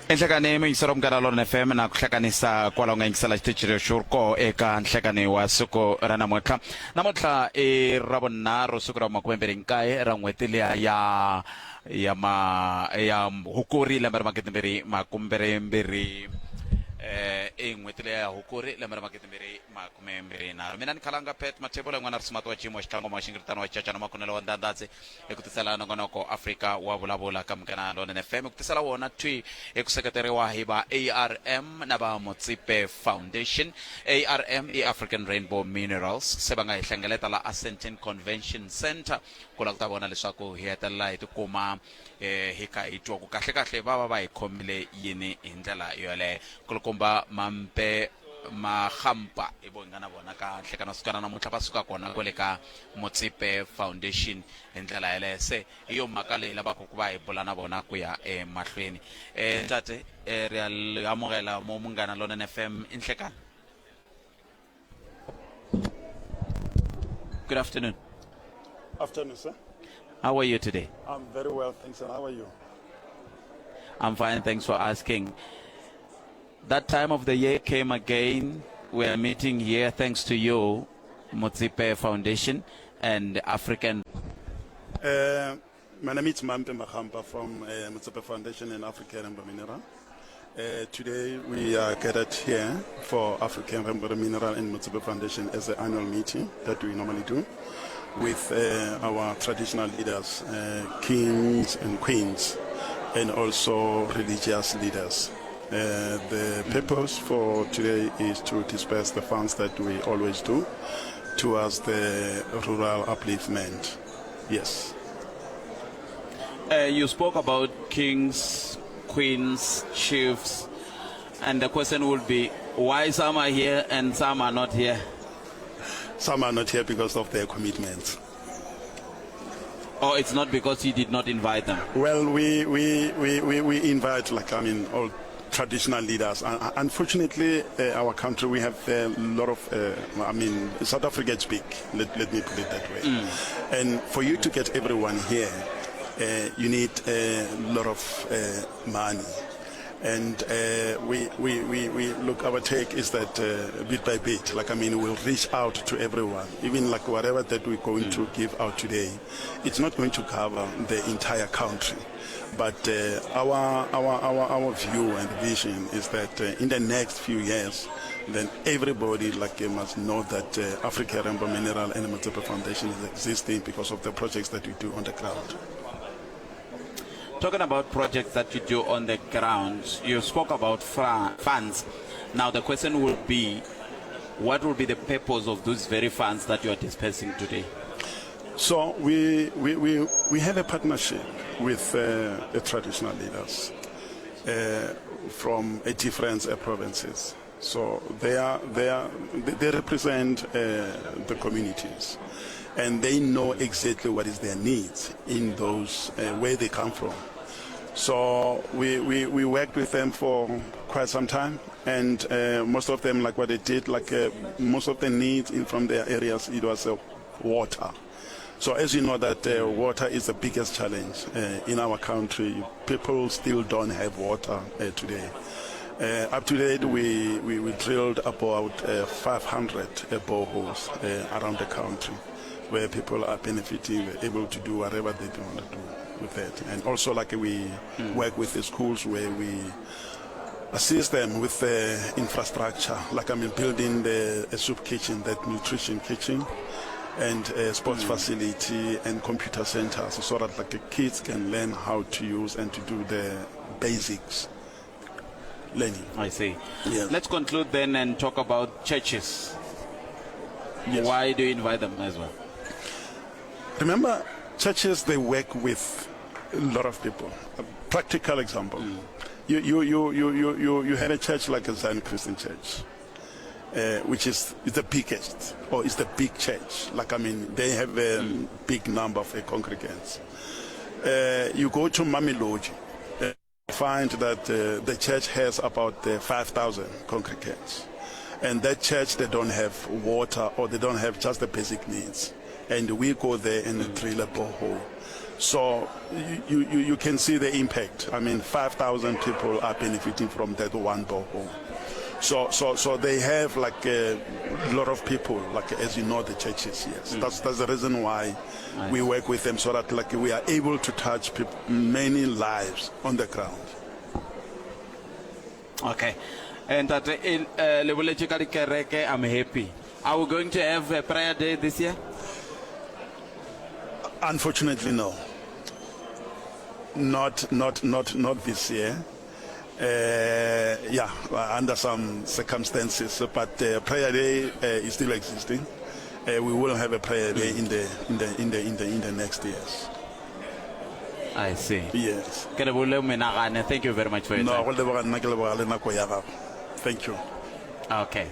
Enhlekani muyingiseri wa Munghana Lonene FM na ku hlekanisa kwalaho nga yingisela xitichi lexi u ri koho eka nhlekani wa siku ra namuntlha. Namuntlha i Ravunharhu siku ra makumembirhi nkaye ra n'hweti liya ya ya ma ya Hukuri lembe ra magidimbirhi makumbirhimbirhi i n'hweti liya ya Hukuri lembe ra magidimbirhi makumembirhi nharhu. Mina ni khalanga Pat Mathebula n'wana Risimati wa Jimo Xitlangoma wa Xingiritano wa Xichachana Makunelo wa Ndandadzi Hi ku tisela nongonoko Afrika wa Vulavula ka Munghana Lonene FM, hi ku tisela wona thwi hi ku seketeriwa hi va ARM na va Motsepe Foundation. ARM i African Rainbow Minerals, se va nga hi hlengeleta la aSandton Convention Centre ku lava ku ta vona leswaku hi hetelela hi tikuma hi kha hi twa ku kahle-kahle va va va hi khomile yini hi ndlela yoleyo. Nkulukumba Mampe Magampa hi vo hi nga na vona ka nhlekani wa siku ra namuntlha, va suka kona kwale ka Motsepe Foundation hi ndlela yeleyo. Se hi yo mhaka leyi lavaka ku va hi bula na vona ku ya emahlweni. Ntate ri ya amogela mo Munghana Lonene FM i nhlekani. Good afternoon. Afternoon, sir. How are you today? I'm very well, thanks. And how are you? I'm fine, thanks for asking. That time of the year came again. We are meeting here thanks to you, Motsepe Foundation and African. My name is Mampe Magampa from Motsepe Foundation and African Rainbow Mineral. Today we are gathered here for African Rainbow Mineral and Motsepe Foundation as the annual meeting that we normally do with our traditional leaders, kings and queens, and also religious leaders. The purpose for today is to disperse the funds that we always do towards the rural upliftment. Yes. You spoke about kings, queens, chiefs, and the question would be why some are here and some are not here? Some are not here because of their commitments. Oh, it's not because you did not invite them? Well, we invite, like, I mean, all traditional leaders. Unfortunately, our country, we have a lot of, I mean, South Africa is big, let me put it that way. And for you to get everyone here, you need a lot of money. And we look, our take is that bit by bit, like, I mean, we'll reach out to everyone, even like whatever that we're going to give out today, it's not going to cover the entire country. But our view and vision is that in the next few years, then everybody like must know that Africa Rainbow Mineral and Motsepe Foundation is existing because of the projects that we do on the ground. Talking about projects that you do on the ground, you spoke about funds. Now the question will be, what will be the purpose of those very funds that you are dispersing today? So we have a partnership with the traditional leaders from different provinces. So they represent the communities, and they know exactly what is their needs in those where they come from. So we worked with them for quite some time, and most of them, like what they did, like most of the needs in from their areas, it was water. So as you know that water is the biggest challenge in our country. People still don't have water today. Up to date, we drilled about 500 boreholes around the country where people are benefiting, able to do whatever they want to do with it. And also, like, we work with the schools where we assist them with the infrastructure, like, I mean, building a soup kitchen, that nutrition kitchen, and a sports facility and computer centers, so that like the kids can learn how to use and to do the basics learning. I see. Yes. Let's conclude then and talk about churches. Yes. Why do you invite them as well? Remember, churches, they work with a lot of people. A practical example. You had a church like a Zion Christian Church, which is the biggest, or is the big church. Like, I mean, they have a big number of congregants. You go to Mamelodi, find that the church has about 5,000 congregants. And that church, they don't have water, or they don't have just the basic needs. And we go there and drill a borehole. So you, you, you can see the impact. I mean, 5,000 people are benefiting from that one borehole. So, so, so they have like a lot of people, like as you know, the churches. Yes, mm. that's that's the reason why nice. we work with them so that like we are able to touch people, many lives on the ground. Okay. And that eh, le boletše ka dikereke, I'm happy. Are we going to have a prayer day this year? Unfortunately, no. Not, not, not, not this year. Uh, yeah, under some circumstances, but uh, prayer day uh, is still existing. Uh, we will have a prayer day in the in the in the in the in the next years. I see. Yes. Ke lebole menagane. Thank you very much for your no, time. No, go leboga nna ke leboga le nako ya gago. Thank you. Okay.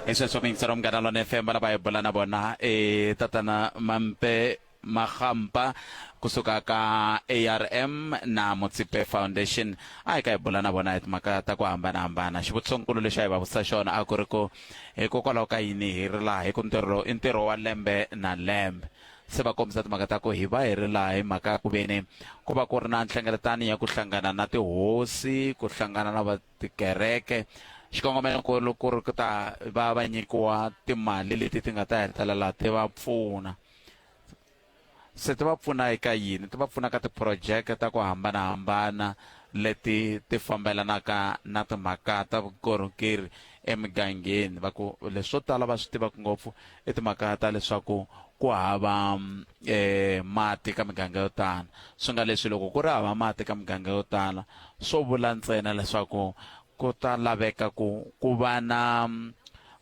E sweswo mintshero Munghana Lone FM va lava hi bula na vona e tatana Mampe Magampa kusuka ka ARM na Mutsipe Foundation a hi ka hi bula na vona hi timhaka ta ku hambanahambana xivutisonkulu lexi a hi va vutisa xona a ku ri ku hikokwalaho ka yini hi ri laha hi ku ntirho lowu i ntirho wa lembe na lembe Se va kombisa timhaka ta ku hi va hi ri laha hi mhaka ya ku veni ku va ku ri na nhlengeletano ya ku hlangana na tihosi, ku hlangana na va tikereke. Xikongomelonkulu ku ri ku ta va va nyikiwa timali leti ti nga ta hetelela ti va pfuna. Se ti va pfuna eka yini? Ti va pfuna ka tiphurojeke ta ku hambanahambana leti ti fambelanaka na timhaka ta vukorhokeri emigangeni. Va ku leswo tala va swi tivaka ngopfu i timhaka ta leswaku ku hava um, mati ka miganga yo tala swi nga leswi loko ku ri hava mati ka miganga yo tala swo vula ntsena leswaku ku ta laveka ku ku va na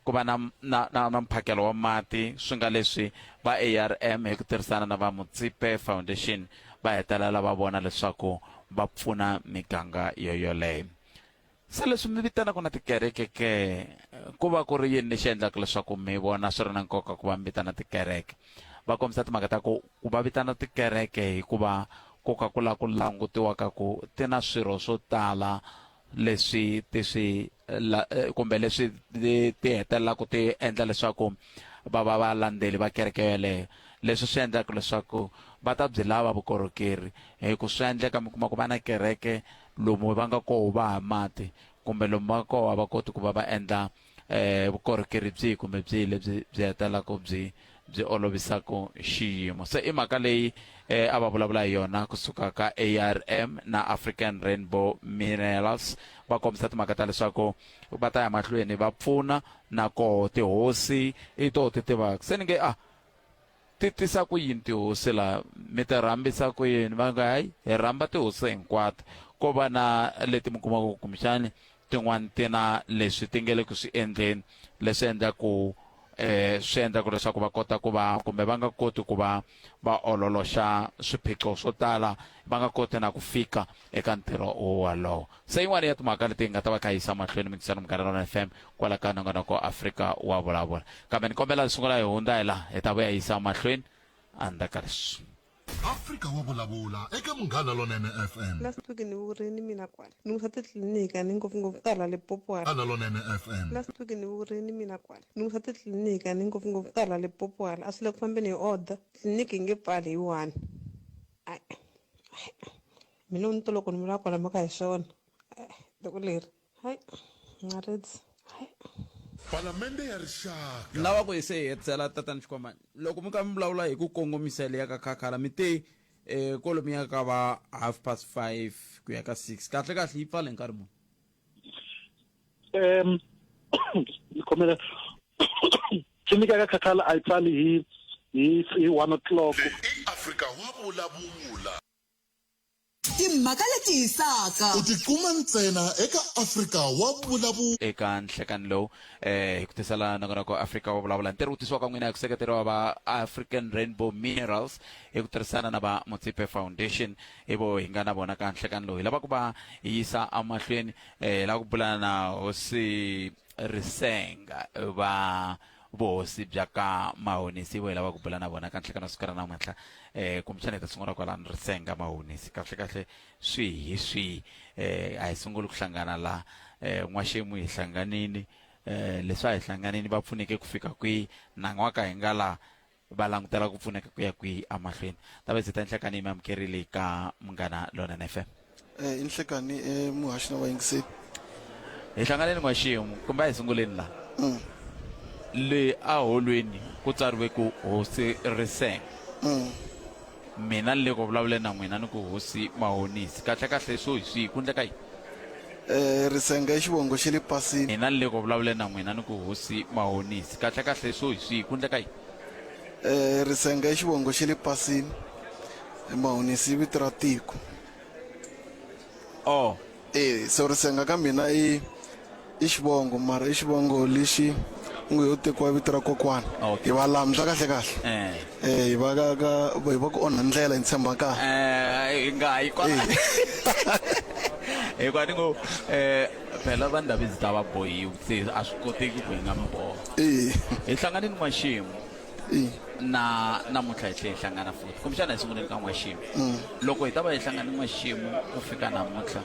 ku va na na, na, na mphakelo wa mati swi nga leswi va ARM hi ku tirhisana na va Mutsipe Foundation va hetelela va vona leswaku va pfuna miganga yoyoleyo. Se leswi mi vitanaka na tikereke ke, ku va ku ri yini lexi endlaka leswaku mi vona swi ri na nkoka ku va mi vitana tikereke? Va kombisa timhaka ta ku ku va vitana tikereke hikuva ku ka ku lava ku langutiwa ka ku ti na swirho swo tala leswi ti swi la, eh, kumbe leswi ti, ti hetelelaka ti endla leswaku va va valandzeli va kereke yoleyo leswi swi endlaka leswaku va ta byi lava vukorhokeri hi ku swi endleka mi kuma ku va na kereke lomu va nga koho va ha mati kumbe lomu va nga koho a va koti ku va va endla eh vukorhokeri byihi kumbe byihi lebyi byi hetelelaka byi byi olovisaka xiyimo se i mhaka leyi eh, a va vulavula hi yona kusuka ka ARM na African Rainbow Minerals va kombisa timhaka ta leswaku va ta ya mahlweni va pfuna na koho tihosi i toho ti tivaka se ni nge a Ti tisa ku yini tihosi la? Mi ti rhambisa ku yini? Va nga hayi, hi rhamba tihosi hinkwato. Ko va na leti mi kumaka ku kumbexani tin'wana ti na leswi ti nge le ku swi endleni leswi endlaku eh swi endlaku leswaku va kota ku va kumbe va nga koti ku va va ololoxa swiphiqo swo tala va nga koti na ku fika eka ntirho wolowo. Se yin'wana ya timhaka leti hi nga ta va kha yisa mahlweni mingisano Munghana Lona FM kwala ka nongonoko Afrika wa vulavula. Kambe ni kombela hi sungula hi hundza hi laha hi ta vuya yisa mahlweni endzhaku ka leswi. Afrika wa vulavula eka Munghana Lonene FM. Last week ni vurini mina kwala ni n'wi sa titliliniki ni ngopfungopfu ta la Limpopo hala. Munghana Lonene FM. Last week ni vurini mina kwala ni n'wi sa titliliniki ni ngopfungopfu ta la Limpopo hala a swi le ku fambeni hi order tliliniki yi nge pfali hi one. Mina u ni twa loko ni vula kwala mhaka hi swona tiko leri hayi ngaritsi hayi. Palamende ya Rixaka. Ni lava ku hi se hi hetisela tatana Xikwamani loko mi kha mi vulavula hi ku kongomisa liya ka Khakhala mi te eh kwalomuya ka va 5:30 ku ya ka 6 kahle kahle yi pfala hi nkarhi muni? Um ni khomela tliliniki ya ka Khakhala a yi pfali hi hi hi 1 o'clock. I Afrika wa vulavula. Timhaka leti hisaka. U ti kuma ntsena eka Afrika wa Vulavula. Eka nhlekani lowu eh, hi ku tisela nongonoko Afrika wa Vulavula, ntirho wu tisiwaka n'wina hi ku seketeriwa va African Rainbow Minerals hi ku tirhisana na va Motsepe Foundation. Hi vo hi nga na vona ka nhlekani lowu. Hi lava ku va hi yisa emahlweni eh, hi lava ku bulana na Hosi Risenga va vuhosi bya ka Mahonisi hi vo hi lava ku bula na vona ka nhlekani wa siku ra namuntlha. Eh, kumbexana hi ta sungula kwalano Risenga Mahonisi kahle kahle swihi hi swihi eh, a hi sunguli ku hlangana la eh, n'waxemu hi hlanganini eh, leswi a hi hlanganini va pfuneke ku fika kwihi nan'waka hi nga la Va langutela ku pfuneka ku ya kwihi emahlweni? Ndabezitha, nhlekani yi mi amukerile ka Munghana Lonene FM. Eh, i nhlekani eh, muhaxi na vayingiseli. Hi hlanganeni n'waxemu, kumbe a hi sunguleni la. Le a holweni ku tsariwe ku Hosi Risenga. Mina ni le ku vulavuleni na n'wina ni ku Hosi Mahonisi. Kahle-kahle swo hi swihi? Ku ndleka yini? Eh, Risenga i xivongo xa le pasini. Mina ni le ku vulavuleni na n'wina ni ku Hosi Mahonisi. Kahle-kahle swo hi swihi? Ku ndleka yini? Eh, Risenga i xivongo xa le pasini. Mahonisi i vito ra tiko. Oh. Eh, so Risenga ka mina i i xivongo mara i xivongo lexi ngo yo tekiwa vito ra kokwana. Okay. Hi va lamhla kahle kahle. Eh. Eh, hi va ka ka hi va ku onha ndlela hi tshemba kahle. Eh, hi nga yi kwala. Hikuva ni ngo eh phela va Ndabezitha va bohiwe se a swi koteki ku hi nga mi boha. Eh. Hi hlanganile n'waxemu. Eh. Na namuntlha hi tlhe hi hlangana futhi. Kumbexana hi sunguleni ka n'waxemu. Loko hi ta va hi hlangane n'waxemu ku fika namuntlha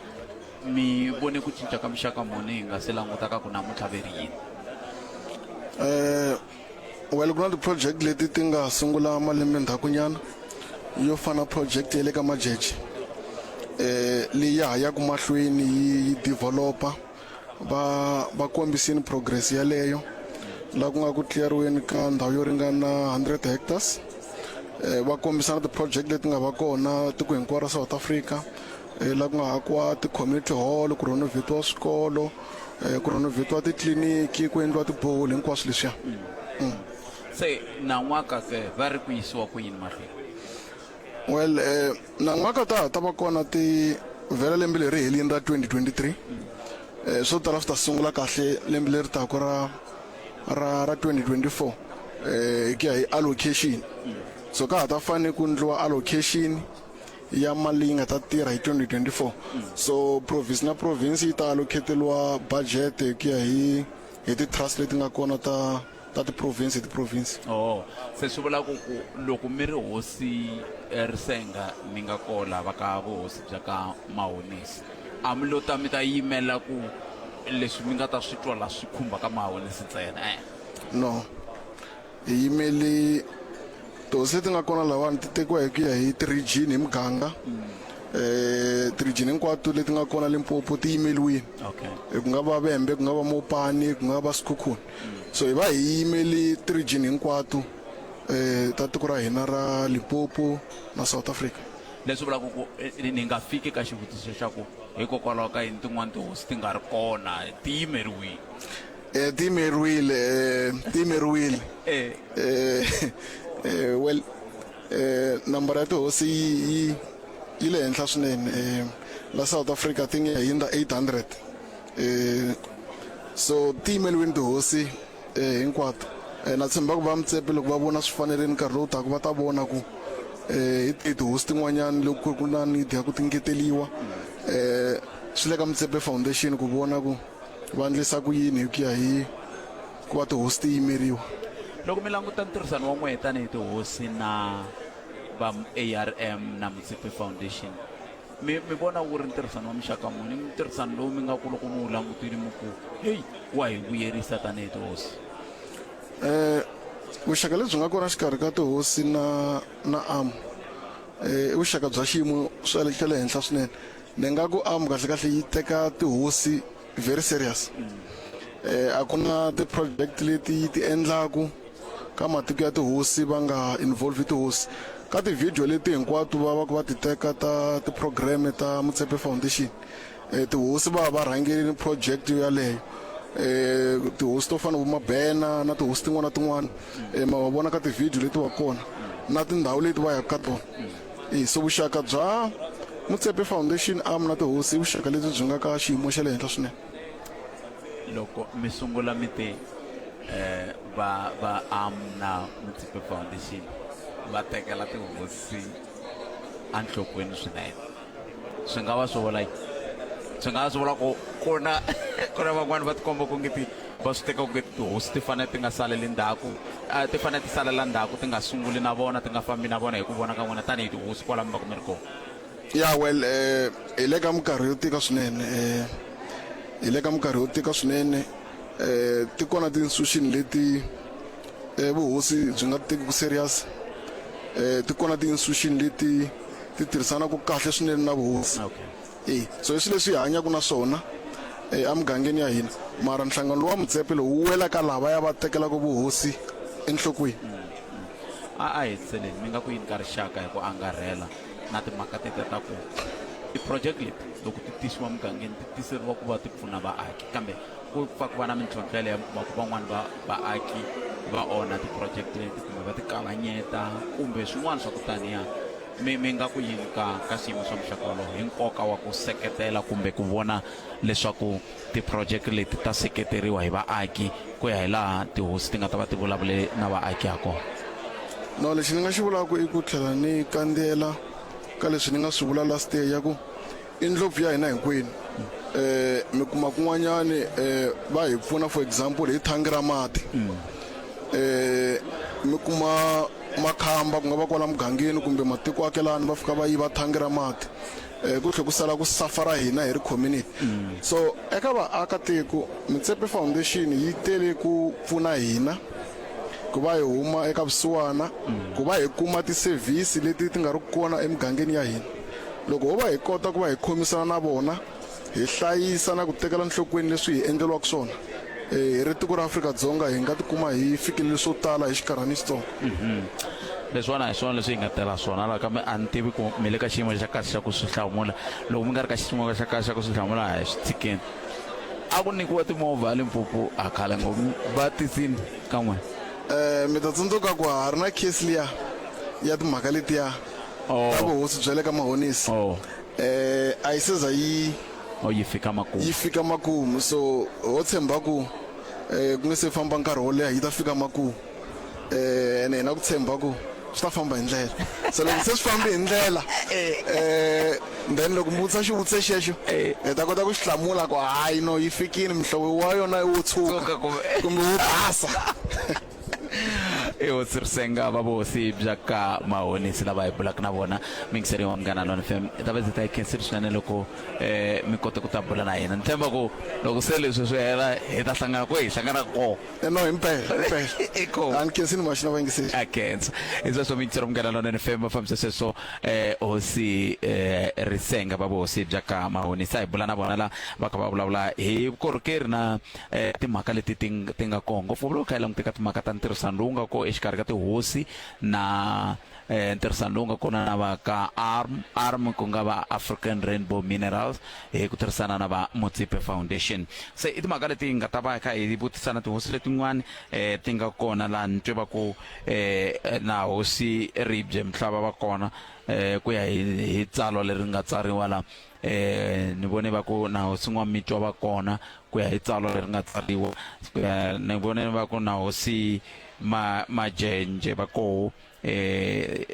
mi vone ku cinca ka muxaka muni hi nga se languta ka ku namuntlha ve ri yini? Eh well ku na ti-project leti ti nga sungula malembe ndzhakunyana yo fana project ya le ka Majeje eh leyi ya ha yaku mahlweni yi yi developer va va kombisini progress yaleyo la ku nga ku cleariweni ka ndhawu yo ringana 100 hectares eh va kombisa na ti-project leti nga va kona tiko hinkwaro ra South Africa eh la ku nga akiwa ti-community hall ku renovatiwa swikolo eh ku renovatiwa titliliniki ku endliwa tiboholi hinkwaswo leswiya. Se nan'waka ke va ri ku yisiwa ku yini mahlweni? Well eh nan'waka ta ha ta va kona ti vhela lembe leri helini ra 2023 eh swo tala swi ta sungula kahle lembe leri taka ra ra ra 2024 eh hi ku ya hi allocation so ka ha ta fane ku ndliwa allocation ya mali leyi nga ta tirha hi 2024 so province na province yi ta allocateliwa budget hi ku ya hi hi ti-trust leti nga kona ta ta ti-province hi ti-province. Oh, se swi vula ku ku loko mi ri hosi eh, Risenga mi nga kola va ka vuhosi bya ka Mahonisi a mi lo ta mi ta yimela ku leswi mi nga ta swi twa la swi khumba ka Mahonisi ntsena eh No. Hi yimeli tihosi leti nga kona lawani ti tekiwa hi ku ya hi ti-region hi muganga eh ti-region hinkwato leti nga kona Limpopo ti yimeliwile okay Eh, ku nga va Vhembe ku nga va Mopani ku nga va Sekhukhune so hi va hi yimeli ti-region hinkwato eh ta tiko ra hina ra Limpopo na South Africa leswi vulaka ku eh, ni nga fiki ka xivutiso xa ku hikokwalaho ka yini tin'wana tihosi ti nga ri kona ti yimeriwile Eh, ti yimeriwile eh, ti yimeriwile Eh. Eh, eh, well eh, nambara ya tihosi yi yi yi le henhla swinene eh, la South Africa ti nge hindza 800 eh, so ti yimeriwile tihosi eh, hinkwato eh, na tshemba ku va Motsepe loko va vona swi fanerile nkarhi lowu taka va ta vona ku eh, hi tihi tihosi tin'wanyana loko ku ri ku na need ya ku ti ngeteliwa eh, swi le ka Motsepe Foundation ku vona ku va endlisa ku yini hi ku ya hi ku va tihosi ti yimeriwa. Loko mi languta ntirhisano wa n'wehe tanihi tihosi na va ARM na Motsepe Foundation, mi mi vona wu ri ntirhisano wa muxaka muni? Ntirhisano lowu mi nga ku loko mi wu langutile mi ku heyi wa hi vuyerisa tanihi tihosi? Eh, vuxaka lebyi nga kona xikarhi ka tihosi na na AM eh, i vuxaka bya xiyimo swa le xa le henhla swinene. Ni nga ku AM kahle kahle yi teka tihosi very serious. Eh, a ku na ti-project leti yi ti endlaku ka matiko ya tihosi va nga involve tihosi ka ti-video leti hinkwato va va ku va ti teka ta ti-program ta Motsepe Foundation eh, tihosi va va rhangerile project yaleyo eh tihosi to fana vo Mabena na tihosi tin'wana na tin'wana eh, ma va vona ka ti-video leti va kona na tindhawu leti va yaka ka tona Eh, so vuxaka bya Motsepe Foundation AM na tihosi i vuxaka lebyi byi nga ka xiyimo xa le henhla swinene. Loko mi sungula mi te eh, va va AM na Motsepe Foundation va tekela tihosi enhlokweni swinene swi nga va swi vula yini swi nga va swi vula ku ku na ku na van'wani va tikomba ku nge ti va swi teka ku nge tihosi ti fanele ti nga saleli ndzhaku a ti fanele ti salela ndzhaku ti nga sunguli na vona ti nga fambi na vona hi ku vona ka n'wina tanihi tihosi kwala mi va ku mi ri kona ya well eh hi le ka minkarhi yo tika swinene eh hi le ka minkarhi yo tika swinene eh ti kona ti-institution leti eh, vuhosi byi nga teki ku serious eh, ti kona ti-institution leti ti tirhisanaka kahle swinene na vuhosi okay. e so i swilo leswi hi hanyaka na swona eh, emugangeni ya hina mara nhlangano lowa mutsepe lowu wu wela ka lavaya va tekelaka vuhosi enhlokweni a a hetiseleni mi nga ku yini ka rixaka hi ku angarhela na timhaka tete ta ku ti-project leti loko ti tisiwa mugangeni ti tiseriwa ku va ti pfuna vaaki kambe ku pfa ku va na mintlhontlho yaleyo mi kuma ku van'wani va vaaki va onha ti-project leti kumbe va ti kavanyeta kumbe swin'wana swa ku taniya mi mi nga ku yini ka ka swiyimo swa muxaka wolowo hi nkoka wa ku seketela kumbe ku vona leswaku ti-project leti ta seketeriwa hi vaaki ku ya hi laha tihosi ti nga ta va ti vulavule na vaaki ha kona no lexi ni nga xi vulaka i ku tlhela ni kandziyela ka leswi ni nga swi vula last year ya ku i ndlopfu ya hina hinkwenu eh mi kuma kun'wanyani eh va hi pfuna for example hi thangi ra mati eh mi kuma makhamba ku nga va kwala mugangeni kumbe matiko akelani va fika va yiva thangi ra mati eh ku tlhe ku sala ku safara hina hi ri community so eka vaakatiko Motsepe Foundation yi tele ku pfuna hina ku va hi huma eka vusiwana ku va hi kuma tisevhisi leti ti nga ri kona emugangeni ya hina loko ho va hi kota ku va hi khomisana na vona hi hlayisa na ku tekela nhlokweni leswi hi endleriwaka swona eh, hi ri tiko ra Afrika-Dzonga hi nga tikuma hi fikelele swo tala hi xinkarhana xitsongo leswiwani a hi swona leswi hi nga tela swona la kambe a ni tivi ku mi le ka xiyimo xa kahle xa ku swi hlamula loko mi nga ri ka xiyimo xa kahle xa ku swi hlamula a hi swi tshikeni a ku nyikiwa timovha a limpopo a khale ngopfu va tisini ka n'wina um mi ta tsundzuka ku ha ri na case liya ya timhaka letiya Oh. ta vuhosi bya le ka mahonisi oh um a yi se za yi oh yi fika makumu yi fika makumu so ho tshemba ku um ku nga se famba nkarhi wo leha yi ta fika makumu um ene hi na ku tshemba ku swi ta famba hi ndlela so loko se swi fambe hi ndlela um then loko mi vutisa xivutiso xexo hi ta kota ku xi hlamula ku hayi no yi fikile muhlovo wa yona i wo tshuka kumbe wo basa i hosi risenga va vuhosi bya ka mahonisi lava hi bulaka na vona mingiseri wa munghana lona fm hi ta va ndzi ta yi khensile swinene loko um mi kote ku ta bula na hina ni tshemba ku loko se leswi swi hela hi ta hlangana kwihi hi hlangana kona no himpela himpela i kona a ni khensini maxina vayingiseri a khensa hi sweswo mingiseri munghana lona fm va fambisa sweswo um hosi um risenga va vuhosi bya ka mahonisi a hi bula na vona la va kha va vulavula hi vukorhokeri na eh, timhaka leti ti ti nga kona ngopfungopfu loko kha hi languteka timhaka ta ntirhisano lowu nga kona exikarhi ka tihosi na eh, ntirhisano lowu nga kona na va ka ARM ARM ku nga va African Rainbow Minerals hi ku tirhisana na va Motsepe Foundation se i timhaka leti nga ta va kha hi vutisana tihosi letin'wana eh, ti nga kona laha ni twe va ku eh, na hosi Ribye Mhlava va kona eh, ku ya hi, hi tsalwa leri nga tsariwa la eh ni vone va ku na hosi n'wamitwa va kona ku ya hi tsalwa leri nga tsariwa ku ya ni vone va ku na hosi ma majenje va koho eh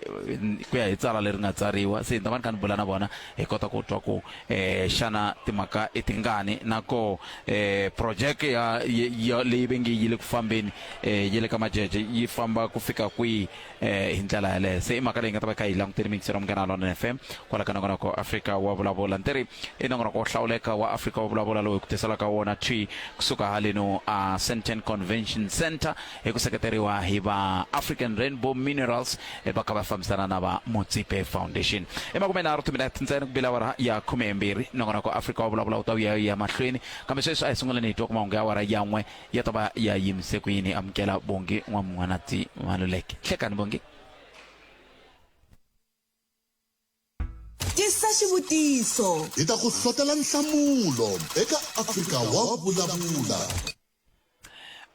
ku ya hi tsalwa leri nga tsariwa se ni ta va ni kha ni bula na vona hi kota ku twa ku eh xana timhaka i tingani na ko eh project ya, ya leyi va nge yi le ku fambeni eh yi le ka majeje yi famba ku fika kwihi eh hi ndlela yaleyo se i mhaka leyi nga ta va kha yi langutele mixero munghana lona fm kwala ka nongonoko afrika wa vulavula ntiri i nongonoko wo hlawuleka wa afrika wa vulavula lowu hi ku tiselaka wona thwi kusuka haleno a sandton convention center hi ku seketeriwa hi va african rainbow minerals eh, va kha va fambisana na va motsepe foundation i makumenharhu timinete ntsena ku bila awara ya khumembirhi nongonoko afrika wa vulavula wu ta vuya ya mahlweni kambe sweswi a hi sunguleni hi twa ku mahungu ya awara yan'we ya ta va ya yimise ku yini amukela bongi n'wamun'wanati maluleke hlekani bongi Tisa xivutiso. Hi ta ku hlotela nhlamulo eka Afrika wa Vulavula.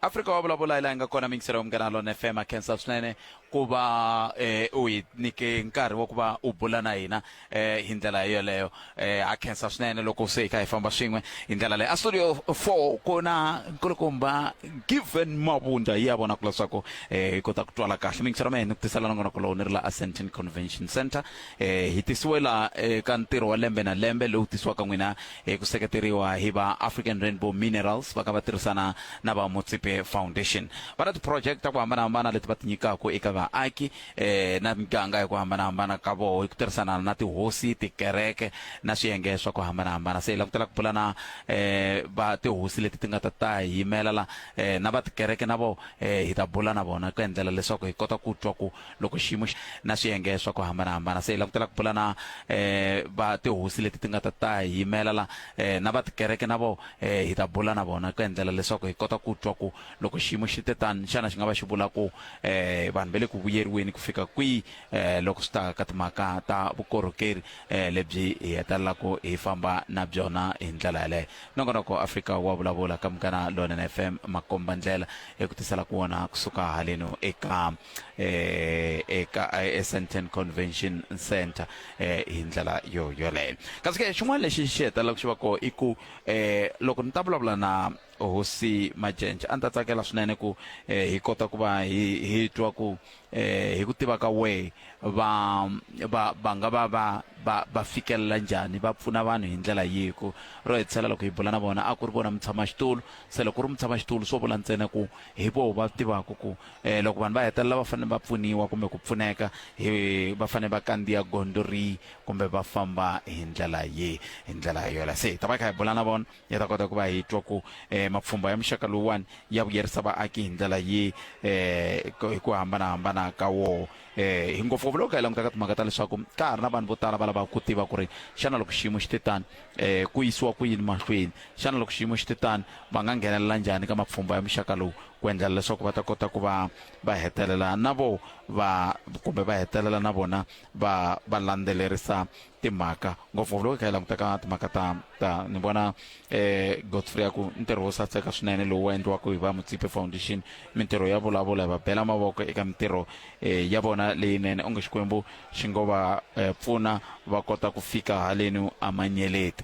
Afrika wa vulavula hi laha hi nga kona mingiselo wa munghana lona FM a khensa swinene ku va eh, u hi nyike nkarhi wa ku va u bula na hina eh, hi ndlela yoleyo eh, ha khensa swinene loko se hi kha hi famba swin'we hi ndlela leyi a studio 4 ku na nkulukumba given mabunda yi ya vona ku leswaku eh, hi kota ku twala kahle mingiselo mehe ni ku tisela nongonoko lowu ni ri la ascension convention center eh, hi tisiwe la eh, ka ntirho wa lembe na lembe lowu tisiwaka n'wina hi ku seketeriwa hi va african rainbow minerals va ka va tirhisana na va motsepe foundation va na ti-project ta ku hambanahambana leti va ti nyikaka eka va vaaki eh na miganga hi ku hambanahambana ka voho hi ku tirhisana na tihosi tikereke na swiyenge swa ku hambanahambana se hi langutela ku bula na eh va tihosi leti ti nga ta ta hi yimela la eh na va tikereke na vo eh hi ta bula na vona ku endlela leswaku hi kota ku twa ku loko xiyimo na swiyenge swa ku hambanahambana se hi langutela ku bula na eh va tihosi leti ti nga ta ta hi yimela la eh na va tikereke na vo eh hi ta bula na vona ku endlela leswaku hi kota ku twa ku loko xiyimo xi te tani xana xi nga va xi vula ku eh vanhu va le ku vuyeriweni ku fika kwihi eh loko swi ta ka timhaka ta vukorhokeri eh lebyi hi hetelelaka hi famba na byona hi ndlela yaleyo nongonoko Afrika wa vulavula ka Munghana Lonene FM makomba ndlela eku tisela ku wona kusuka haleno eka eh eka eSandton Convention Center eh hi ndlela yo yoleyo kasi ke xin'wana lexi xi hetelelaka xi va kona i ku eh loko ni ta vulavula na hosi Majenje a ni ta tsakela swinene ku eh, hi kota ku va hi hi twa ku eh, hi ku tiva ka wehe va va va nga va va va va fikelela njhani va pfuna vanhu hi ndlela yihi ku ro hetisela loko hi bula na vona a ku ri vona mutshamaxitulu se loko ku ri mutshamaxitulu swo vula ntsena ku hi voho va tivaka ku eh, loko vanhu va hetelela va fanele va pfuniwa kumbe ku pfuneka hi va fanele va kandziya gondzo rihi kumbe va famba hi ndlela yihi hi ndlela yoleyo se hi ta va hi kha hi bula na vona hi ta kota ku va hi twa ku eh, mapfhumba ya muxaka lowuwani ya vuyerisa vaaki hi ndlela yihi eh, hi ku hambanahambana ka woho eh, hi ngopfungopfu loko hi languta ka timhaka ta leswaku ka ha ri na vanhu vo tala va lavaka ku tiva ku ri xana loko xiyimo xi te tani eh, ku yisiwa ku yini mahlweni xana loko xiyimo xi te tani va nga nghenelela njhani ka mapfhumba ya muxaka lowu ku endlela leswaku va ta kota ku va va hetelela na vo va kumbe va hetelela na vona va va landzelerisa timhaka ngopfungopfu loko hi kha hi languta ka timhaka ta ta ni vona eh Godfrey ya ku ntirho wo saseka swinene lowu endliwaka hi va Mutsipe Foundation mintirho ya vulavula hi va bela mavoko eka mintirho eh, ya vona leyinene onge Xikwembu xi ngo va eh, pfuna va kota ku fika haleni amanyeleti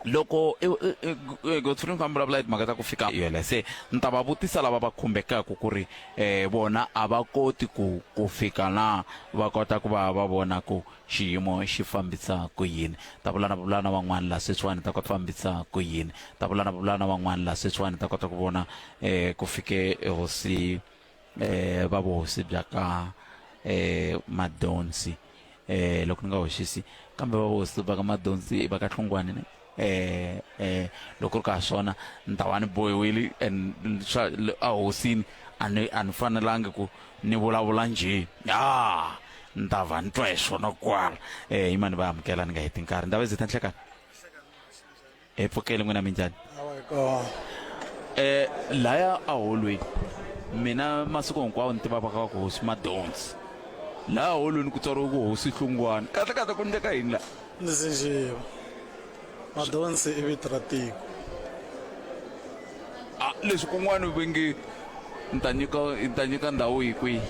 loko Godfrey ni vulavula hi timhaka ta ku fika yele se ni ta va vutisa lava va khumbekaka ku ri um vona a va koti ku ku fika na va kota ku va va vona ku xiyimo xi fambisa ku yini ta vula na vula na van'wana la sweswiwani ta kota fambisa ku yini ta vula na vula na van'wana la sweswiwani ta kota ku vona um ku fike hosi eh va vuhosi bya ka eh Madonsi eh loko ni nga hoxisi kambe va vuhosi va ka Madonsi va ka Hlongwane ne eh eh loko ri ka swona ni ta va ni bohiwile and swa a hosini a ni a ni fanelangi ku ni vulavula njhe ah ni ta va ni twa hi swona kwala eh yimani va amukela ni nga heti nkarhi ndava zita nhlekani Hi pfukele n'wina minjhani? Awa hi kona. Eh laya a holweni mina masiku hinkwawo ni tiva va ka ku hosi Madonsi. Laha holweni ku tsariwe ku hosi Hlungwani. Kahle kahle ku endleka yini la? Ndzi xiva. Madonsi i vito ra tiko. A leswi kun'wana va nge ni ta nyika ni ta nyika ndhawu hi kwihi?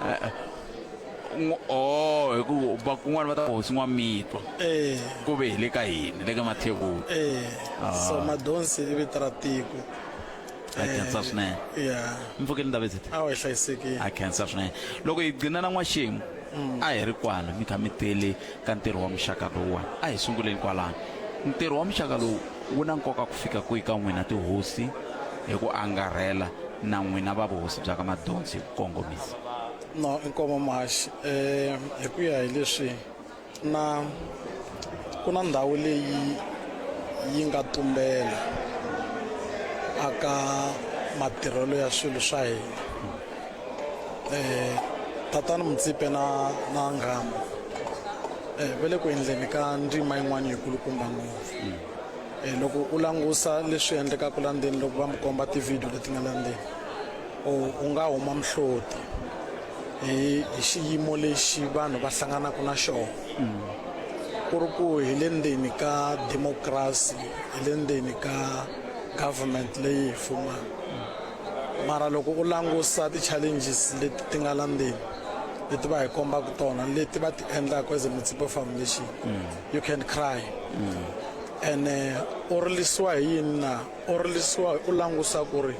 E-e. Oh hi ku va kun'wana va ta hosi N'wamitwa. Eh. Ku ve hi le ka hina le ka Mathebula. Eh. So Madonsi i vito ra tiko. A khensa swinene. Yeah. Mi pfukile Ndabezitha? Awa hi hlayisekile. A khensa swinene. Loko hi gcina na n'waxemu a hi ri kwala mi kha mi tele ka ntirho wa muxaka lowuwani. A hi sunguleni kwalano. Ntirho wa muxaka lowu wu na nkoka ku fika kwihi ka n'wina tihosi hi ku angarhela na n'wina va vuhosi bya ka Madonsi hi ku kongomisa? No, Inkomo Muhaxi, eh, hi ku ya hi leswi na ku na ndhawu leyi yi nga tumbela aka matirhelo ya swilo swa hina eh tatana Mutsipe na na Nghama eh va le ku endleni ka ndzima yin'wana yikulukumba ngopfu eh loko u langusa leswi endlekaka la ndzeni loko va mi komba ti-video leti nga la ndzeni u nga huma mihloti hi hi xiyimo lexi vanhu va hlanganaka na xona ku ri ku hi le ndzeni ka democracy hi le ndzeni ka government leyi hi fumaka mara loko u langusa ti-challenges leti ti nga la ndzeni leti va hi kombaka tona leti va ti endlaka as a Mutsipe Foundation you can cry ene u rilisiwa hi yini na u rilisiwa u langusa ku ri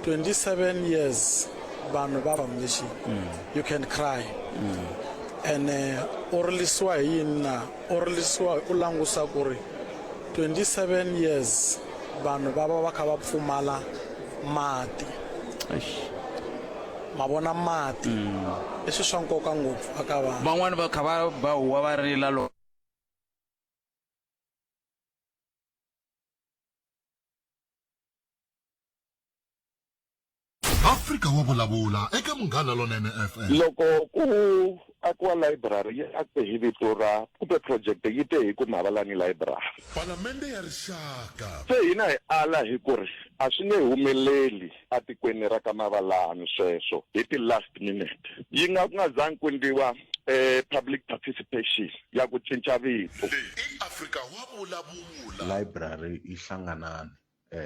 27 years vanhu va foundation you can cry ene u rilisiwa hi yini na u rilisiwa u langusa ku ri 27 years vanhu va va va kha va pfumala mati. Ma vona mati i swilo swa nkoka ngopfu aka vanhu. Van'wani va kha va ba huwa va rila loko. Afrika wa vulavula eka Munghana Lonene FM. Loko ku akiwa layiburari yi akiwe hi vito ra kumbe project yi te hi ku Mavalani Library. Palamende ya Rixaka. Se hina hi ala hi ku ri a swi nge humeleli etikweni ra ka Mavalani sweswo hi ti last minute. Yi nga ku nga zangi ku endliwa public participation ya ku cinca vito. Leyi i Afrika wa vulavula. Library yi hlanganani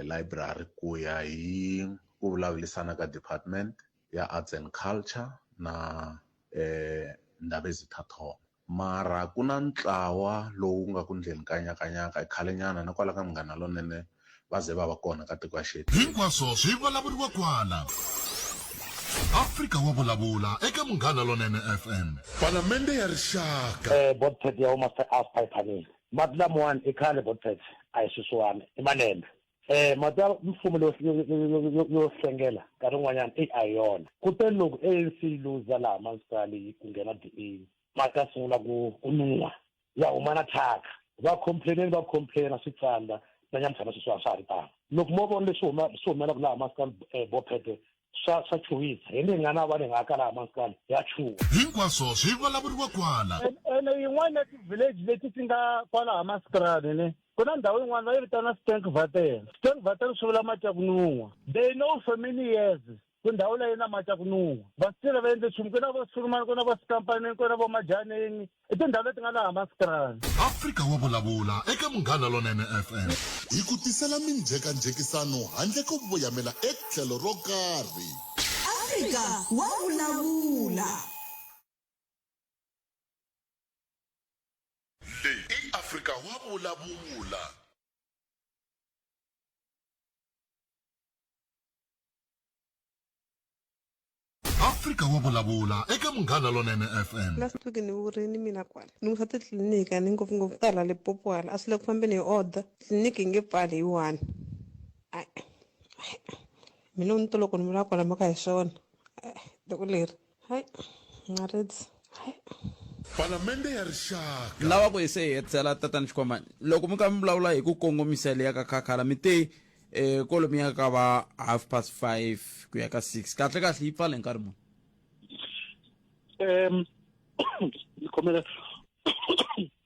library ku ya hi ku vulavurisana ka department ya arts and culture na Ndabezitha Thoma mara ku na ntlawa lowu nga ku ndleni ka nyakanyaka i khale nyana na kwala ka Munghana Lonene va ze va va kona ka tiko ya xetu. Hinkwaswo swi vulavuriwa kwala. Afrika wa vulavula eka Munghana Lonene FM. Palamende ya Rixaka. Botpet ya huma a swiphayiphanini. Mati lamawani i khale Botpet a hi sweswiwani i malembe. Mati ya mfumo leyo yo yo hlengela nkarhi wun'wanyana eyi a hi yona. Kutani loko ANC yi luza laha masipala yi ku nghena D_A mati ya sungula ku ku nuha ya huma na thyaka. Va complain-ini va complain swi tsandza na nyamutlha na sweswi a swa ha ri tano. Loko mo vona leswi huma swi humelelaka laha masipala Bophete swa swa chuhisa. Hi ni nga na vanhu hi nga aka laha masipala ya chuha. Hinkwaswo swi vulavuriwa kwala. Ene yin'wana ya ti-village leti ti nga kwala Hammanskraal ne ku na ndhawu yin'wana va yi vitana Stinkwater. Stinkwater swi vula mati ya ku nun'hwa. They know for many years ku ndhawu leyi na mati ya ku nun'hwa. Va still va endle nchumu. Ku na vo Surumani, ku na vo Skampaneng, ku na vo Majaneng. I tindhawu leti nga laha Hammanskraal. Afrika wa vulavula eka Munghana Lonene FM. Hi ku tisela minjhekanjhekisano handle ko voyamela etlhelo ro karhi. Afrika wa vulavula. Leyi i Afrika wa vulavula. Afrika wa vulavula eka Munghana Lonene FM. Last week ni vurini mina kwala ni wisa titliliniki a ni ngopfungopfu ta hala Limpopo hala a swi le ku fambeni hi order tliliniki yi nge pfali hi one ai mina ni to loko ni vula kwala mhaka hi swona tiko leri hayi ngaridzi hayi Palamende ya Rixaka. Lava ku hi se hi hetisela tatana Xikwama loko mi ka mi vulavula hi ku kongomisa leya ka khakhala mi te eh kwalomuya ka va 5:30 ku ya ka 6 kahle kahle yi pfala hi nkarhi muni um ni khomela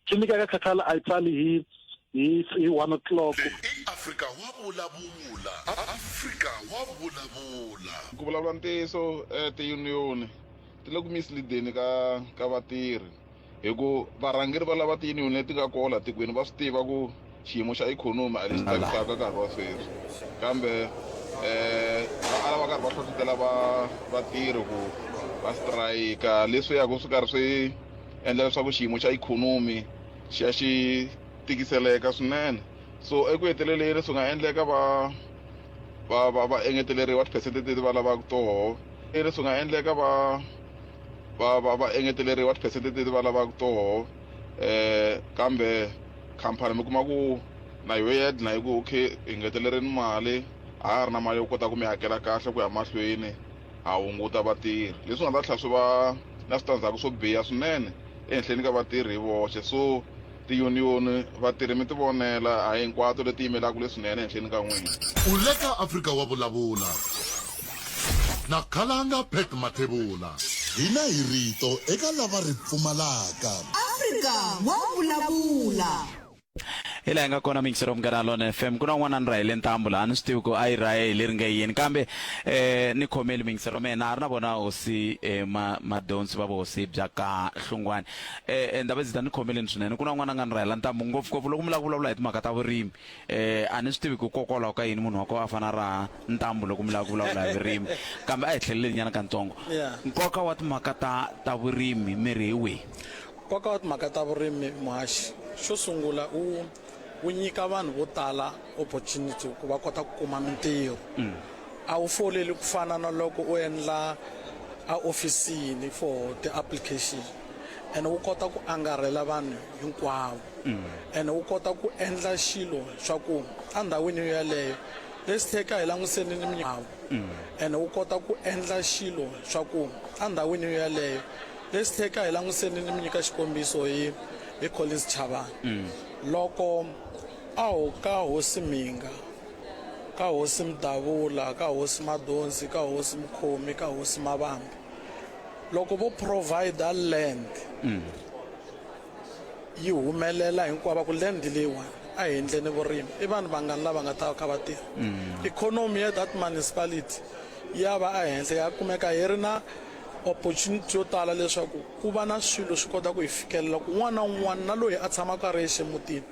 tliliniki ya ka khakhala a yi pfali hi hi hi 1 o'clock Afrika wa vulavula Afrika wa vulavula Ku vulavula ntiyiso eh, tiyuniyoni ti le ku misleadeni ka ka vatirhi hi ku varhangeri va lava tiyuniyoni leti nga kona laha tikweni va swi tiva ku xiyimo xa ikhonomi a lexi tsakisaka nkarhi wa sweswi kambe um va ala va karhi va hlohlotela va vatirhi ku va strayika leswi yaku swi karhi swi endla leswaku xiyimo xa ikhonomi xi ya xi tikiseleka swinene so eku heteleleni swi nga endleka va va va va engeteleriwa tiphesente leti va lavaka toho swi nga endleka va va va va engeteleriwa tiphesente leti va lavaka toho eh kambe khampani mi kuma ku na yo ya dlina yi ku okay hi ngetelerini mali a ha ri na mali yo kota ku mi hakela kahle ku ya mahlweni ha hunguta vatirhi leswi nga ta tlhela swi va na switandzhaku swo biha swinene ehenhleni ka vatirhi hi voxe so tiyuniyoni vatirhi mi tivonela a hinkwato leti yimelaka leswinene ehenhleni ka n'wina U le ka Afrika wa vulavula na Khalanga Pat Mathebula. Hina hi rito eka lava ri pfumalaka. Afrika wa vulavula. Hi laha hi nga kona miyingiseri wa Munghana Lonene FM ku na un'wana a ni rahele ntambu laha a ni swi tivi ku a yi rahe hi leri nge yini kambe eh ni khomeli miyingiseri wa mina na ha ri na vona hosi eh, ma madonsi va vuhosi bya ka Hlungwani eh, eh Ndabezitha ni khomeleni swinene ku na un'wana a nga ni rahela ntambu ngopfungopfu loko mi lava ku vulavula hi timhaka ta vurimi eh a ni swi tivi ku kokwalaho ka yini munhu wa kona a fana raha ntambu loko mi lava ku vulavula hi vurimi kambe a hi tlheleleni nyana katsongo nkoka wa timhaka ta ta vurimi mi ri hi wihi Nkoka wa timhaka ta vurimi muhaxi, xo sungula wu wu nyika vanhu vo tala opportunity ku va kota ku kuma mintirho. A wu foleli ku fana na loko u endla a ofisini for ti-application ene wu kota ku angarhela vanhu hinkwavo ene wu kota ku endla xilo swa ku endhawini yeleyo. Let's take a hi languseni ni minyawu ene wu kota ku endla xilo swa ku endhawini yeleyo. Let's take a hi languseni ni mi nyika xikombiso hi hi Collins Chabane. Loko a ho ka hosi Mhinga, ka hosi Mdavula, ka hosi Madonsi, ka hosi Mkhomi, ka hosi Mavambi, loko vo provide land yi humelela hinkwavo va ku land leyiwani a hi endleni vurimi, i vanhu vangani lava nga ta kha va tirha? Economy ya that municipality ya va ehenhla, ya kumeka hi ri na opportunity yo tala leswaku ku va na swilo swi kota ku hi fikelela ku un'wana na un'wana na loyi a tshamaka a ri yexe mutini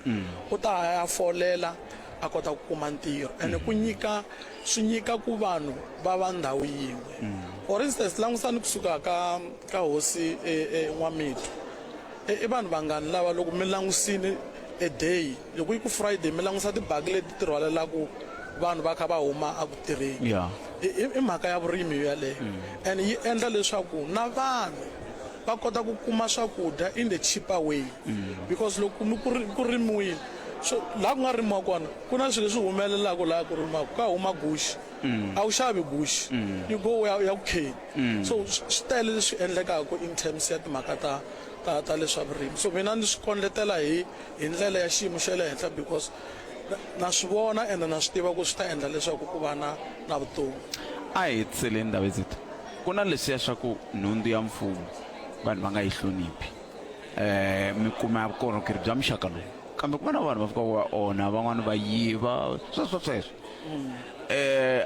u ta ya folela a kota ku kuma ntirho. Ene ku nyika swi nyika ku vanhu va va ndhawu yin'we. For instance, langusani kusuka ka ka hosi N'wamitwa, i vanhu vangani lava loko mi langusini a day, loko yi ku Friday, mi langusa tibaki leti ti rhwalelaku vanhu va kha va huma a ku tirheni? I mhaka ya vurimi yaleyo, and yi endla leswaku na vanhu va kota ku kuma swakudya in the cheaper way, because loko mi ku rimiwile, so laha ku nga rimiwa kona ku na swilo leswi humelelaka. Laha ku rimiwaka ka huma guxe, a wu xavi guxe, you go ya ku kheni. So swi tele leswi endlekaka in terms ya timhaka ta leswa vurimi. So mina ni swi kondletela hi ndlela ya xiyimo xa le henhla, because na swi vona ende na swi tiva ku swi ta endla leswaku ku va na vutomi. A hi hetiseleni, Ndabezitha. Ku na leswiya swa ku nhundzu ya mfumo vanhu va nga yi hloniphi. Mi kuma vukorhokeri bya muxaka lowu, kambe ku va na vanhu va fika va onha, van'wani va yiva, sweswo sweswo.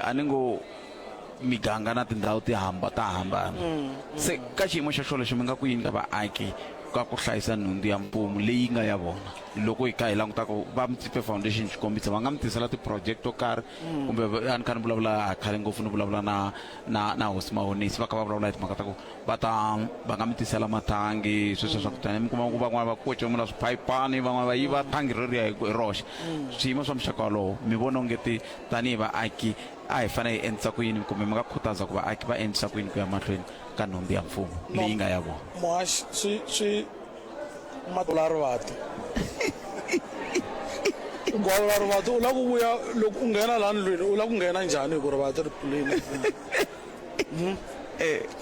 A ni ngo miganga na tindhawu ti hamba ta hambana. Se ka xiyimo xa xolexo, mi nga ku yini ka vaaki ka ku hlayisa nhundzu ya mfumo leyi nga ya vona? Loko hi kha hi languta ku va Motsepe Foundation, xikombiso, va nga mi tisela ti-project to karhi, kumbe a ni kha ni vulavula khale ngopfu, ni vulavula na hosi Mahonisi, va kha va vulavula hi timhaka ta ku va ta va nga mi tisela mathangi, sweswo swa ku tani mi kuma ku van'wana va kocomula swiphayipani, van'wana va yiva thangi reriya hi roxe. Swiyimo swa muxaka wolowo, mi vona ongeti tanihi vaaki a hi fanele hi endlisa ku yini, kumbe mi nga khutaza ku vaaki va endlisa ku yini ku ya mahlweni ka nhundzu ya mfumo leyi nga ya vona? Muhaxi, swi matula rivati, u gwalula rivati, u lava ku vuya. Loko u nghena laha ndlwini, u lava ku nghena njhani hi ku rivati ri pfulile?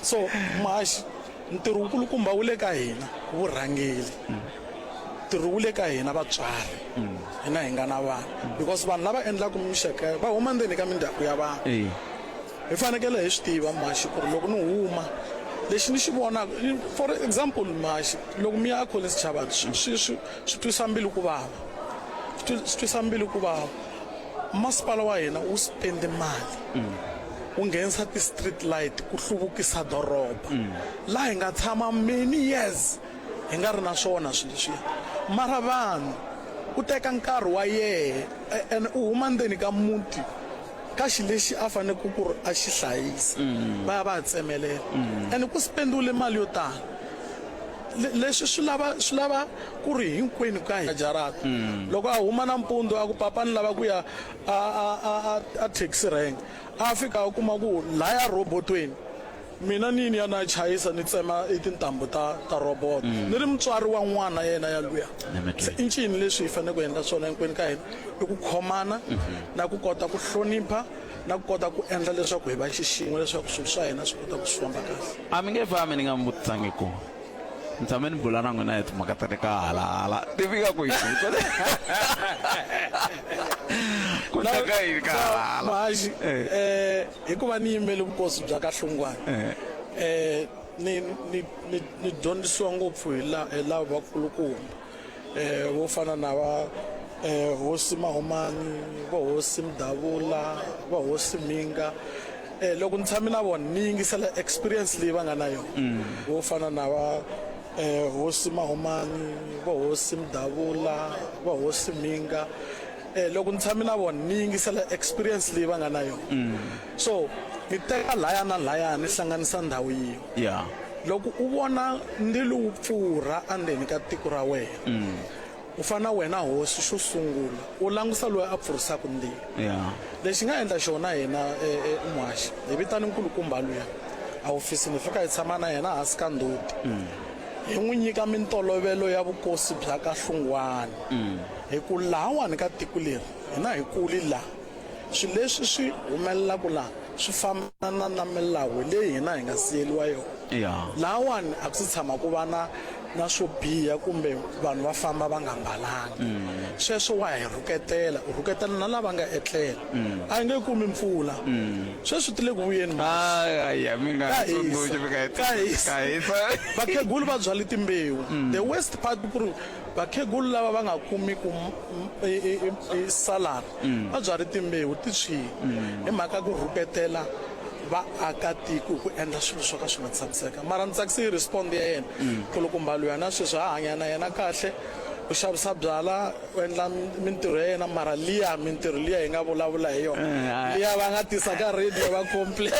So muhaxi, ntirho wukulukumba wu le ka hina vurhangeli, ntirho wu le ka hina vatswari, hina hi nga na vana, because vanhu lava endlaka mixaka va huma ndzeni ka mindyangu ya vanhu. Hi fanekele hi swi tiva, muhaxi, ku ri loko ni huma lexi ni xi vonaka, for example, muhaxi, loko mi ya a Collins Chabane, swi twisa mbilu ku vava, swi twisa mbilu ku vava. Masipala wa hina wu spende mali, wu nghenisa ti-street light ku hluvukisa doroba laha hi nga tshama many years hi nga ri na swona swilo leswiya. Mara vanhu u teka nkarhi wa yehe ene u huma ndzeni ka muti ka xi lexi a fanele ku ri a xi hlayisa, va ya va ya tsemelela, ene ku spendiwile mali yo tala. Leswi swi lava ku ri hinkwenu ka hi jarata. Loko a huma nampundzu a ku, "Papa, ni lava ku ya a taxi rank," a fika a kuma ku laya robotweni, mina ni yini ya na chayisa, ni tsema i tintambu ta robot, ni ri mutswari wa n'wana yena ya luya. Se i ncini leswi hi fanele ku endla swona hinkwenu ka hina? I ku khomana na ku kota ku hlonipha na ku kota ku endla leswaku hi va xixin'we, leswaku swilo swa hina swi kota ku swi famba kahle. A mi nge fambi ni nga mi vutisangi ku ni tshame ni bula na n'wina hi timhaka ta le ka Halala, ti fika kwihi ku hlaka yini ka Halala? Muhaxi, hikuva ni yimele vukosi bya ka Hlungwani, ni dyondzisiwa ngopfu hi lava vakulukumba, vo fana na va hosi Mahumani, va hosi Mdavula, va hosi Mhinga. Loko ni tshame na vona, ni yingisela experience leyi va nga na yona, vo fana na va hosi Mahumani, va hosi Mdavula, va hosi Mhinga. Loko ni tshame na vona, ni yingisela experience leyi va nga na yona, so ni teka laya na laya, ni hlanganisa ndhawu yin'we. Loko u vona ndzilo wu pfurha endzeni ka tiko ra wena, u fana wena hosi, xo sungula u langusa loyi a pfurisaka ndzilo. Lexi nga endla xona hina, muhaxi, hi vitani nkulukumba luya a hofisini, hi fika hi tshama na yena hansi ka ndzhuti, hi n'wi nyika mintolovelo ya vukosi bya ka Hlungwani, hi ku lahawani ka tiko leri hina hi kuli laha. Swilo leswi swi humelelaka laha swi fambelana na milawu leyi hina hi nga siyeriwa yona. Lahawani a ku se tshama ku va na na swo biha kumbe vanhu va famba va nga mbalanga. Sweswo wa hi rhuketela, u rhuketela na lava nga etlela. A hi nge kumi mpfula. Sweswi ti le ku vuyeni masi. Mi nga Ka tsundzuxi hisa. mi nga hi Ka hisa. Ka hisa. Vakhegulu va byale timbewu. The worst part ku ri vakhegulu lava va nga kumiku salary va byale timbewu ti tshwile hi mhaka ku rhuketela vaakatiko hi ku endla swilo swo ka swi nga tshamiseka. Mara ni tsakise hi respond ya yena nkulukumba luya na sweswi ha hanya na yena kahle, u xavisa byala, u endla mintirho ya yena, mara liya mintirho liya hi nga vulavula hi yona liya va nga tisa ka radio va complain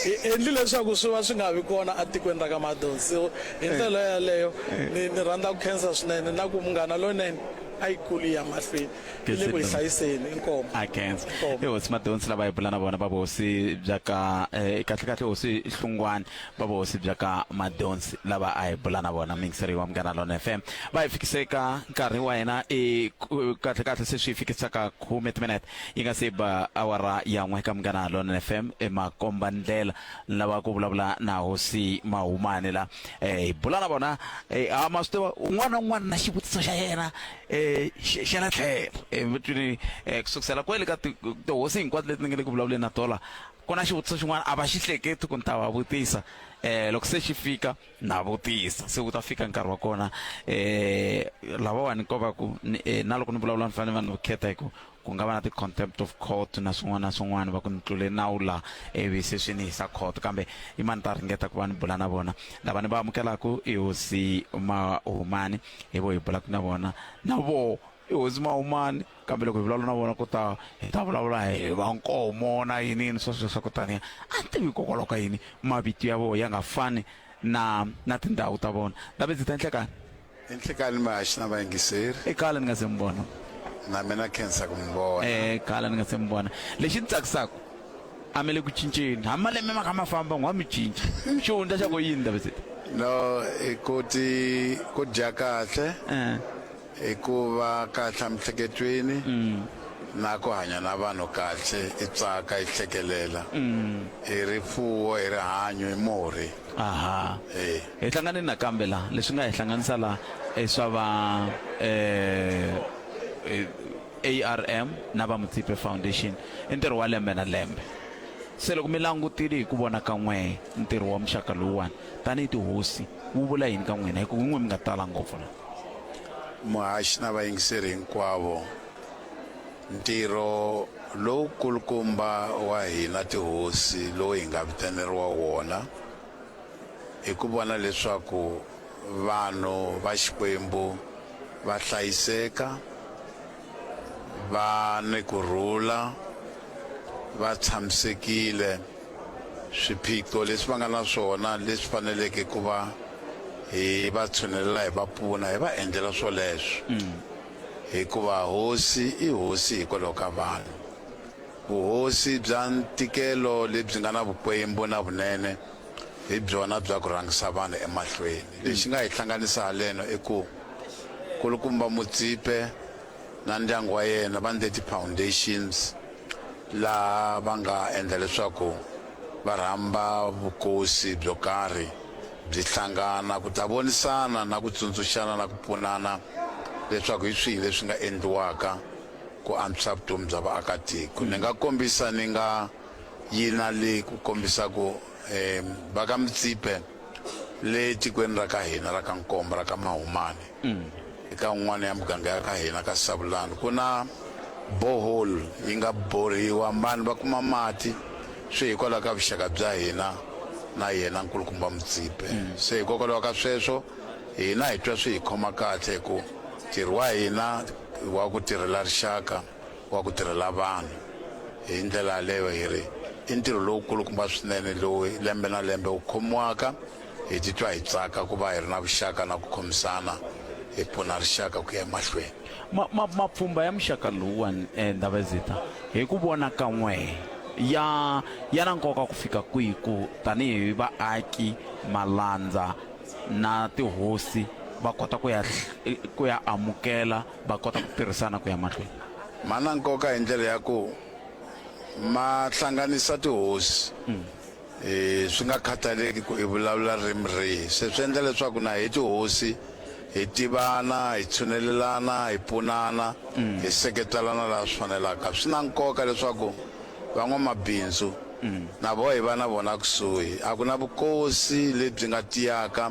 hi endli leswaku swi va swi nga vi kona etikweni ra ka Madonsi. So hi ndlela yaleyo ni ni rhandza ku khensa swinene na ku munghana lonene a yi kuli yi ya mahlweni yi le ku hi hlayiseni. Inkomu. A khensa. I hosi Madonsi lava hi bula na vona va vuhosi bya ka eh, kahle kahle hosi Hlungwani va vuhosi bya ka Madonsi lava a hi bula na vona muyingiseri wa Munghana Lonene FM va hi fikise ka nkarhi wa hina i kahle kahle se swi fikisaka khume timinete yi nga se ba awara ya n'we ka Munghana Lonene FM i makomba ndlela lava ku vulavula na hosi Mahumani la eh, hi bula na vona eh, a ma swi tiva un'wana na un'wana na xivutiso xa yena eh, xa la tlhelo eh, mi twini eh, ku sukusela kwele ka tihosi hinkwato leti ni nga le ku vulavuleni na tona ku na xivutiso xin'wana a va xi hleketi ku ni ta va vutisa eh loko se xi fika na vutisa se wu ta fika nkarhi wa kona eh lavawani ko va ku na loko ni vulavula ni fanele va ni vukheta hi ku ku nga va na ti-contempt of court na swin'wana na swin'wana va ku ni tlule nawu la ivi se swi ni yisa court kambe i mani ta ringeta ku va ni bula na vona lava ni va amukelaku i hosi Mahumani hi vo hi bulaka na vona na voho i hosi Mahumani kambe loko hi vulavula na vona ku ta hi ta vulavula hi va nkomo na yini yini sweswo swa ku taniya a ni tivi hikokwalaho ka yini mavito ya vona ya nga fani na na tindhawu ta vona Ndabedzi ta Nhlekani. I nhlekani Mahaxi na vayingiseri. I khale ni nga se mi vona. Na mina khensa ku mi vona. Eh, khale ni nga se mi vona. Lexi ni tsakisaka a mi le ku cinceni. Hambi malembe ma kha ma famba n'wa mi cinca. Xihundla xa ku yini Ndabezita? No, i ku ti ku dya kahle. Eh. I ku va kahle emiehleketweni na ku hanya na vanhu kahle, i tsaka, i hlekelela. I rifuwo, i rihanyo, i murhi. Aha. E. Hi hlanganile nakambe la. Leswi nga hi hlanganisa la i swa va eh, ARM na va Mutsipe Foundation. I ntirho wa lembe na lembe. Se loko mi langutile hi ku vona ka n'wehe ntirho wa muxaka lowuwani tanihi tihosi wu vula yini ka n'wina hi ku n'we mi nga tala ngopfu la? Muhaxi na vayingiseri hinkwavo, ntirho lowu kulukumba wa hina tihosi lowu hi nga vitaneriwa wona i ku vona leswaku vanhu va Xikwembu va hlayiseka, va ni ku rhula, va tshamisekile, swiphiqo leswi va nga na swona leswi faneleke ku va hi va tshunelela hi va pfuna hi va endlela swoleswo hikuva hosi i hosi hikwalaho ka vanhu vuhosi bya ntikelo lebyi nga na vukwembu na vunene hi byona bya ku rhangisa vanhu emahlweni lexi nga hi hlanganisa haleno i ku kulukumba Mutsipe na ndyangu wa yena va ndle ti-foundations laha va nga endla leswaku va rhamba vukosi byo karhi byi hlangana ku ta vonisana na ku tsundzuxana na ku pfunana leswaku hi swihi leswi nga endliwaka ku antswisa vutomi bya vaakatiko. Ni nga kombisa ni nga yi na le ku kombisa ku um va ka Mutsipe le tikweni ra ka hina ra ka Nkombo ra ka Mahumani eka un'wana ya muganga ya ka hina ka Savulani ku na borehole yi nga borhiwa vanhu va kuma mati swi hikwalaho ka vuxaka bya hina na yena nkulukumba Mutsipe se hikokwalaho ka sweswo hina hi twa swi hi khoma kahle hi ku ntirho wa hina wa ku tirhela rixaka wa ku tirhela vanhu hi ndlela yaleyo hi ri i ntirho lowukulukumba swinene lowu lembe na lembe wu khomiwaka hi titwa hi tsaka ku va hi ri na vuxaka na ku khomisana hi pfuna rixaka ku ya emahlweni. Ma, ma, mapfhumba ya muxaka lowuwani eh, Ndhavezitha, hi ku vona ka n'wehe, ya, ya na nkoka ku fika kwihi ku tanihi vaaki, malandza na tihosi va kota ku ya, ku ya amukela, va kota ku tirhisana ku ya mahlweni? Ma na nkoka hi ndlela ya ku ma hlanganisa tihosi eh swi nga khathaleki ku i vulavula ririmi rihi se swi endla leswaku na hi tihosi hi tivana hi tshunelelana hi pfunana hi seketelana laha swi fanelaka swi na nkoka leswaku van'wamabindzu na voho hi va na vona kusuhi a ku na vukosi lebyi nga tiyaka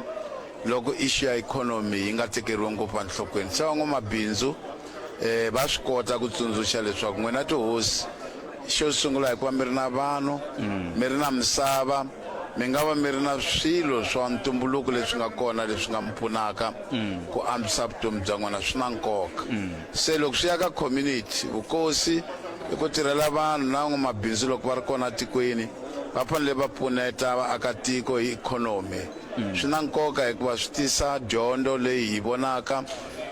loko issue ya ikhonomi yi nga tekeriwi ngopfu enhlokweni se van'wamabindzu eh va swi kota ku tsundzuxa leswaku n'wina tihosi xo sungula hikuva mi ri na vanhu mi ri na misava mi nga va mi ri na swilo swa ntumbuluko leswi nga kona leswi nga mi pfunaka ku antswisa vutomi bya n'wina swi na nkoka se loko swi ya ka community vukosi i ku tirhela vanhu na van'wamabindzu loko va ri kona tikweni va fanele va pfuneta vaakatiko hi ikhonomi swi na nkoka hikuva swi tisa dyondzo leyi hi vonaka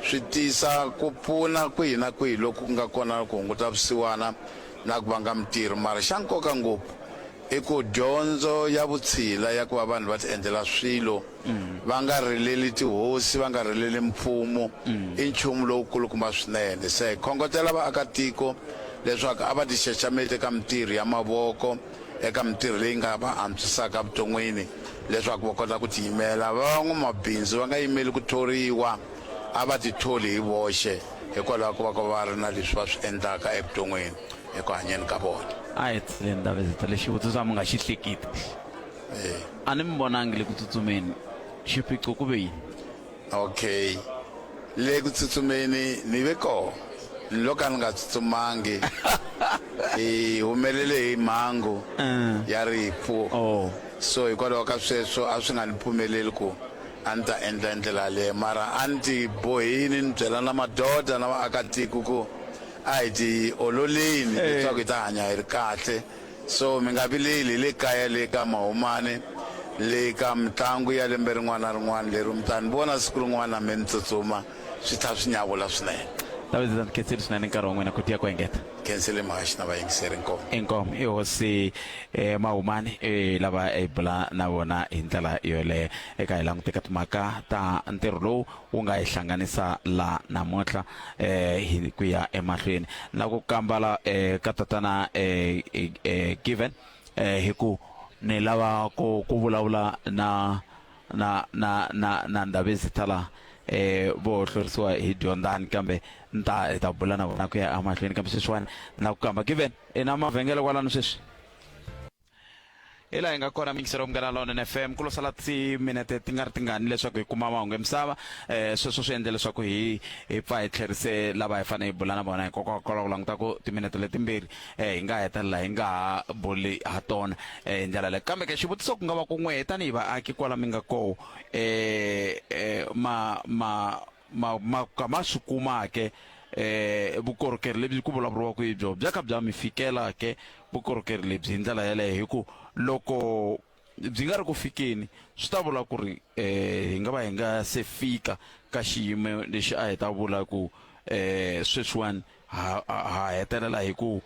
swi tisa ku pfuna kwihi na kwihi loku ku nga kona ku hunguta vusiwana na ku vanga mintirho mara xa nkoka ngopfu i ku dyondzo ya vutshila ya ku va vanhu va tiendlela swilo va nga rileli tihosi va nga rileli mfumo i nchumu lowukulukumba swinene se hi khongotela vaakatiko leswaku a va ti xaxameti eka mintirho ya mavoko eka mintirho leyi nga va antswisaka evuton'wini leswaku va kota ku tiyimela va van'wamabindzu va nga yimeli ku thoriwa a va titholi hi voxe hikwalaho ko va ko va ri na leswi va swi endlaka evuton'wini eku hanyeni ka vona a hi tshileni Ndabezitha lexi xivutiso a mi nga xi hleketi a ni mi vonangi le ku tsutsumeni xiphiqo ku ve yini okay le ku tsutsumeni ni ve kona ni lo ka ni nga tsutsumangi hi humelele hi mhangu ya rifu so hikwalaho ka sweswo a swi nga ni pfumeleli ku a ni ta endla hi ndlela yaleyo mara a ni ti bohini ni byela na madoda na vaakatiko ku a hi ti ololeni leswaku hi ta hanya hi ri kahle so mi nga vileli hi le kaya le ka mahumani le ka mitlangu ya lembe rin'wana na rin'wana lero mi ta ni vona siku rin'wana na me ni tsutsuma swi tlha swi nyawula swinene Ndabezitha ni khensile swinene nkarhi wa n'wina ku tiya ku engeta khensile muhaxi na vayingiseri inkomu inkomu i hosi eh, mahumani eh, lava hi bula na vona hi ndlela yoleyo eka hi languteka timhaka ta ntirho lowu wu nga hi hlanganisa la namuntlha eh, hi ku ya emahlweni na ku kambala eh, ka tatana eh, eh, given eh, hi ku ni lava ku ku vulavula na na na na na Ndabezitha la eh vo hlorisiwa hi dyondzani kambe ni ta hi ta bula na vona ku ya emahlweni kambe sweswiwani na ku kamba given i na mavhengele kwalano sweswi hi laha hi nga kona mingisero munghana lonene fm ku lo sala timinete ti nga ri tingani leswaku hi kuma mahungu ya misava um sweswo swi endle leswaku hi hi pfa hi tlherise lava hi fanele hi bula na vona hikokwalaho ku languta ku timinete letimbirhi um hi nga hetelela hi nga ha buli ha tona um hi ndlela leyo kambe ke xivutiso ku nga va ku n'we tanihi vaaki kwala mi nga koho um ma ma ma ma ka ma swi kuma ke eh vukorhokeri lebyi ku vulavuriwaka hi byo bya kha bya mi fikela ke vukorhokeri lebyi hi ndlela yeleyo hi ku loko byi nga ri ku fikeni swi ta vula ku ri eh hi nga va hi nga se fika ka xiyimo lexi a hi ta vula ku eh sweswiwani ha ha hetelela hi ku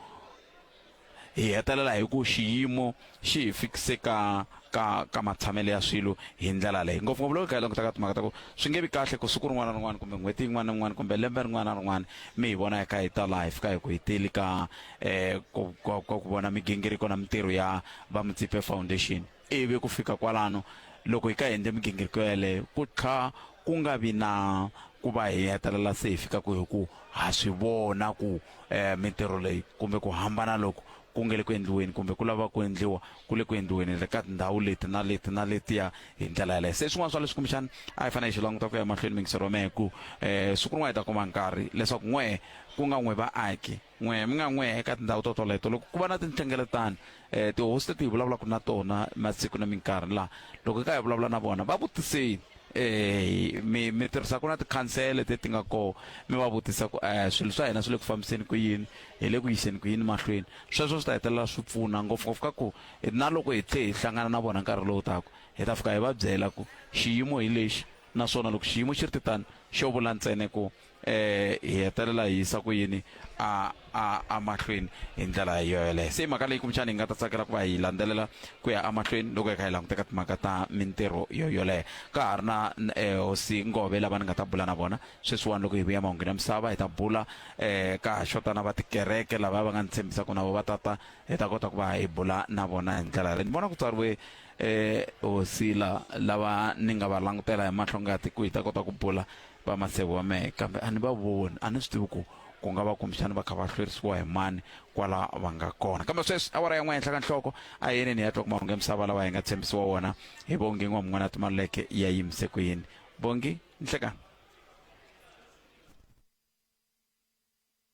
hi hetelela hi ku xiyimo xi hi fikise ka ka ka matshamelo ya swilo hi ndlela leyi ngopfungopfu loko hi kha hi languta ka timhaka ta ku swi nge vi kahle ku siku rin'wana na rin'wana kumbe n'hweti yin'wana na yin'wana kumbe lembe rin'wana na rin'wana mi hi vona hi kha hi ta laha hi fika hi ku hi teli ka um ku ku ku vona migingiriko na mintirho ya va Mutsipe Foundation ivi ku fika kwalano loko hi kha hi endle migingiriko yeleyo ku tlha ku nga vi na ku va hi hetelela se hi fika ku hi ku ha swi vona ku um mintirho leyi kumbe ku hambana loku ku nge le ku endliweni kumbe ku lava ku endliwa ku le ku endliweni le ka tindhawu leti na leti na letiya hi ndlela yaleyo se swin'wana swa leswi kumbexana a hi fanele hi xi languta ku ya emahlweni mingisero wa mehe ku um siku rin'wana hi ta kuma nkarhi leswaku n'we ku nga n'we vaaki n'we mi nga n'we eka tindhawu to toleto loko ku va na tinhlengeletano um tihosi leti hi vulavulaka na tona masiku na minkarhi laha loko hi ka hi vulavula na vona va vutiseni eh mi mi tirhisa ku na tikhansele leti nga koho mi va vutisa ku eh swilo swa hina swi le ku fambiseni ku yini hi le ku yiseni ku yini mahlweni sweswo swi ta hetelela swi pfuna ngopfungopfu ka ku na loko hi tlhe hi hlangana na vona nkarhi lowu taka hi ta fika hi va byela ku xiyimo hi lexi naswona loko xiyimo xi ri titani xo vula ntsena ku eh hi hetelela hi yisa ku yini a a amahlweni hi ndlela yo yoleyo se i mhaka leyi kumbexana hi nga ta tsakela ku va hi landzelela ku ya amahlweni loko hi kha hi languta ka timhaka ta mintirho yo yoleyo ka ha ri na eh, hosi ngove lava ni nga ta bula na vona sweswiwani loko hi vuya mahungwini ya misava hi ta bula eh ka ha xota na va tikereke lava va nga ni tshembisa ku na vo va tata hi ta kota ku va hi bula na vona hi ndlela yaleyo ni vona ku tsariwe eh hosi la lava ni nga va langutela hi mahlo ngati ku hi ta kota ku bula va maseve wa mehe kambe a ni va voni a ni swi tivi ku ku nga va kumbexana va kha va hlwerisiwa hi mani kwala va nga kona kambe sweswi awara ya n'we henhla ka nhloko a yeneni hi ya twa ku mahungu ya misava lawa hi nga tshembisiwa wona hi bongi n'wamun'wana timaluleke ya yimise ku yini bongi nhlekani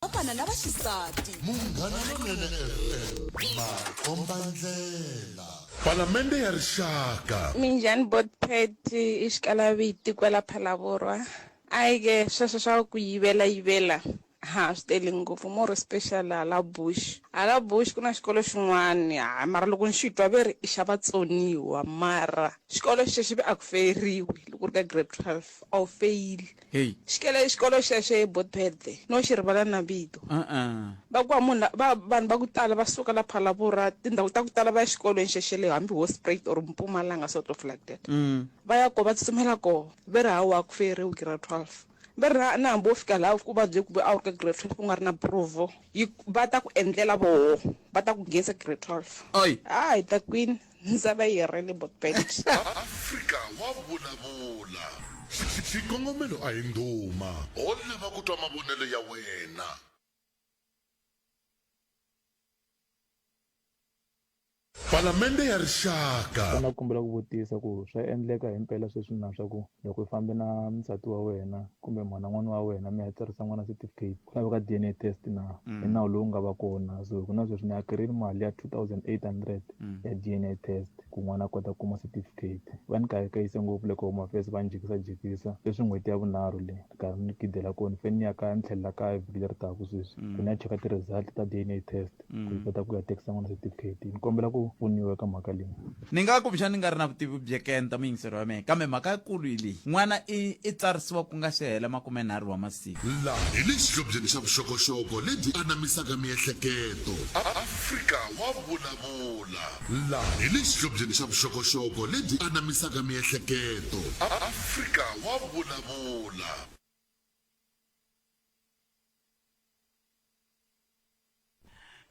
Vafana na vaxisati. Munghana Lonene FM, makombandlela. Palamende ya Rixaka. Minjhani Botpet i xikalaviti kwala Phalaborwa. Ayi ke sweswo swa ku yivela yivela ha swi tele ngopfu more especially hala bush. Hala bush ku na xikolo xin'wana ha mara loko ni xi twa ve ri i xa vatsoniwa mara xikolo xexo ve a ku feyiriwi loko u ri ka grade 12 a wu feyili. Hey. Xikele xikolo xexo e Botpete no xi rivala na vito. Uh-uh. Va ku munhu va vanhu va ku tala va suka la Phalaborwa tindhawu ta ku tala va ya xikolweni xexeleyo hambi Hoedspruit or Mpumalanga sort of like that. Va ya ko va tsutsumela koho ve ri hawa ku feyeriwi grade 12. Ve ri na na hambi wo fika laha u vabye ku ve a wu ri ka grade 12 ku nga ri na proof yi va ta ku endlela voho va ta ku nghenisa grade 12. Oi. Ha hi ta kwini. Misava yi herile Botpet. Afrika wa vulavula. Xikongomelo a hi ndhuma. Ho lava ku twa mavonelo ya wena. Palamende ya Rixaka. Xana kombela ku vutisa ku swa endleka himpela sweswi na swa ku loko u fambe na nsati wa wena kumbe mhana n'wana wa wena mi ya tsarisa n'wana certificate ku laveka D_N_A test na i nawu lowu nga va kona so ku na sweswi ni hakerile mali ya 2800 ya D_N_A test ku n'wana a kota ku kuma certificate va ni kayakayise ngopfu le ka home affairs va ni jikisa jikisa sweswi n'hweti ya vunharhu leyi ni karhi ni gidela kona ni fanele ni ya kaya ni tlhelela kaya vhiki leri taka sweswi ku ni ya cheka ti-result ta D_N_A test ku yi kota ku ya tekisa n'wana certificate ni kombela ku pfuniwa eka mhaka leyi ni nga kumbexana ni nga ri na vutivi byo kenta muyingiseri wa mina kambe mhaka yakulu hi leyi n'wana i i tsarisiwa ku nga se hela makumenharhu wa masiku Laha hi le xihlobyeni xa vuxokoxoko lebyi anamisaka miehleketo. Afrika wa vulavula. Laha hi le xihlobyeni xa vuxokoxoko lebyi anamisaka miehleketo. Afrika wa vulavula.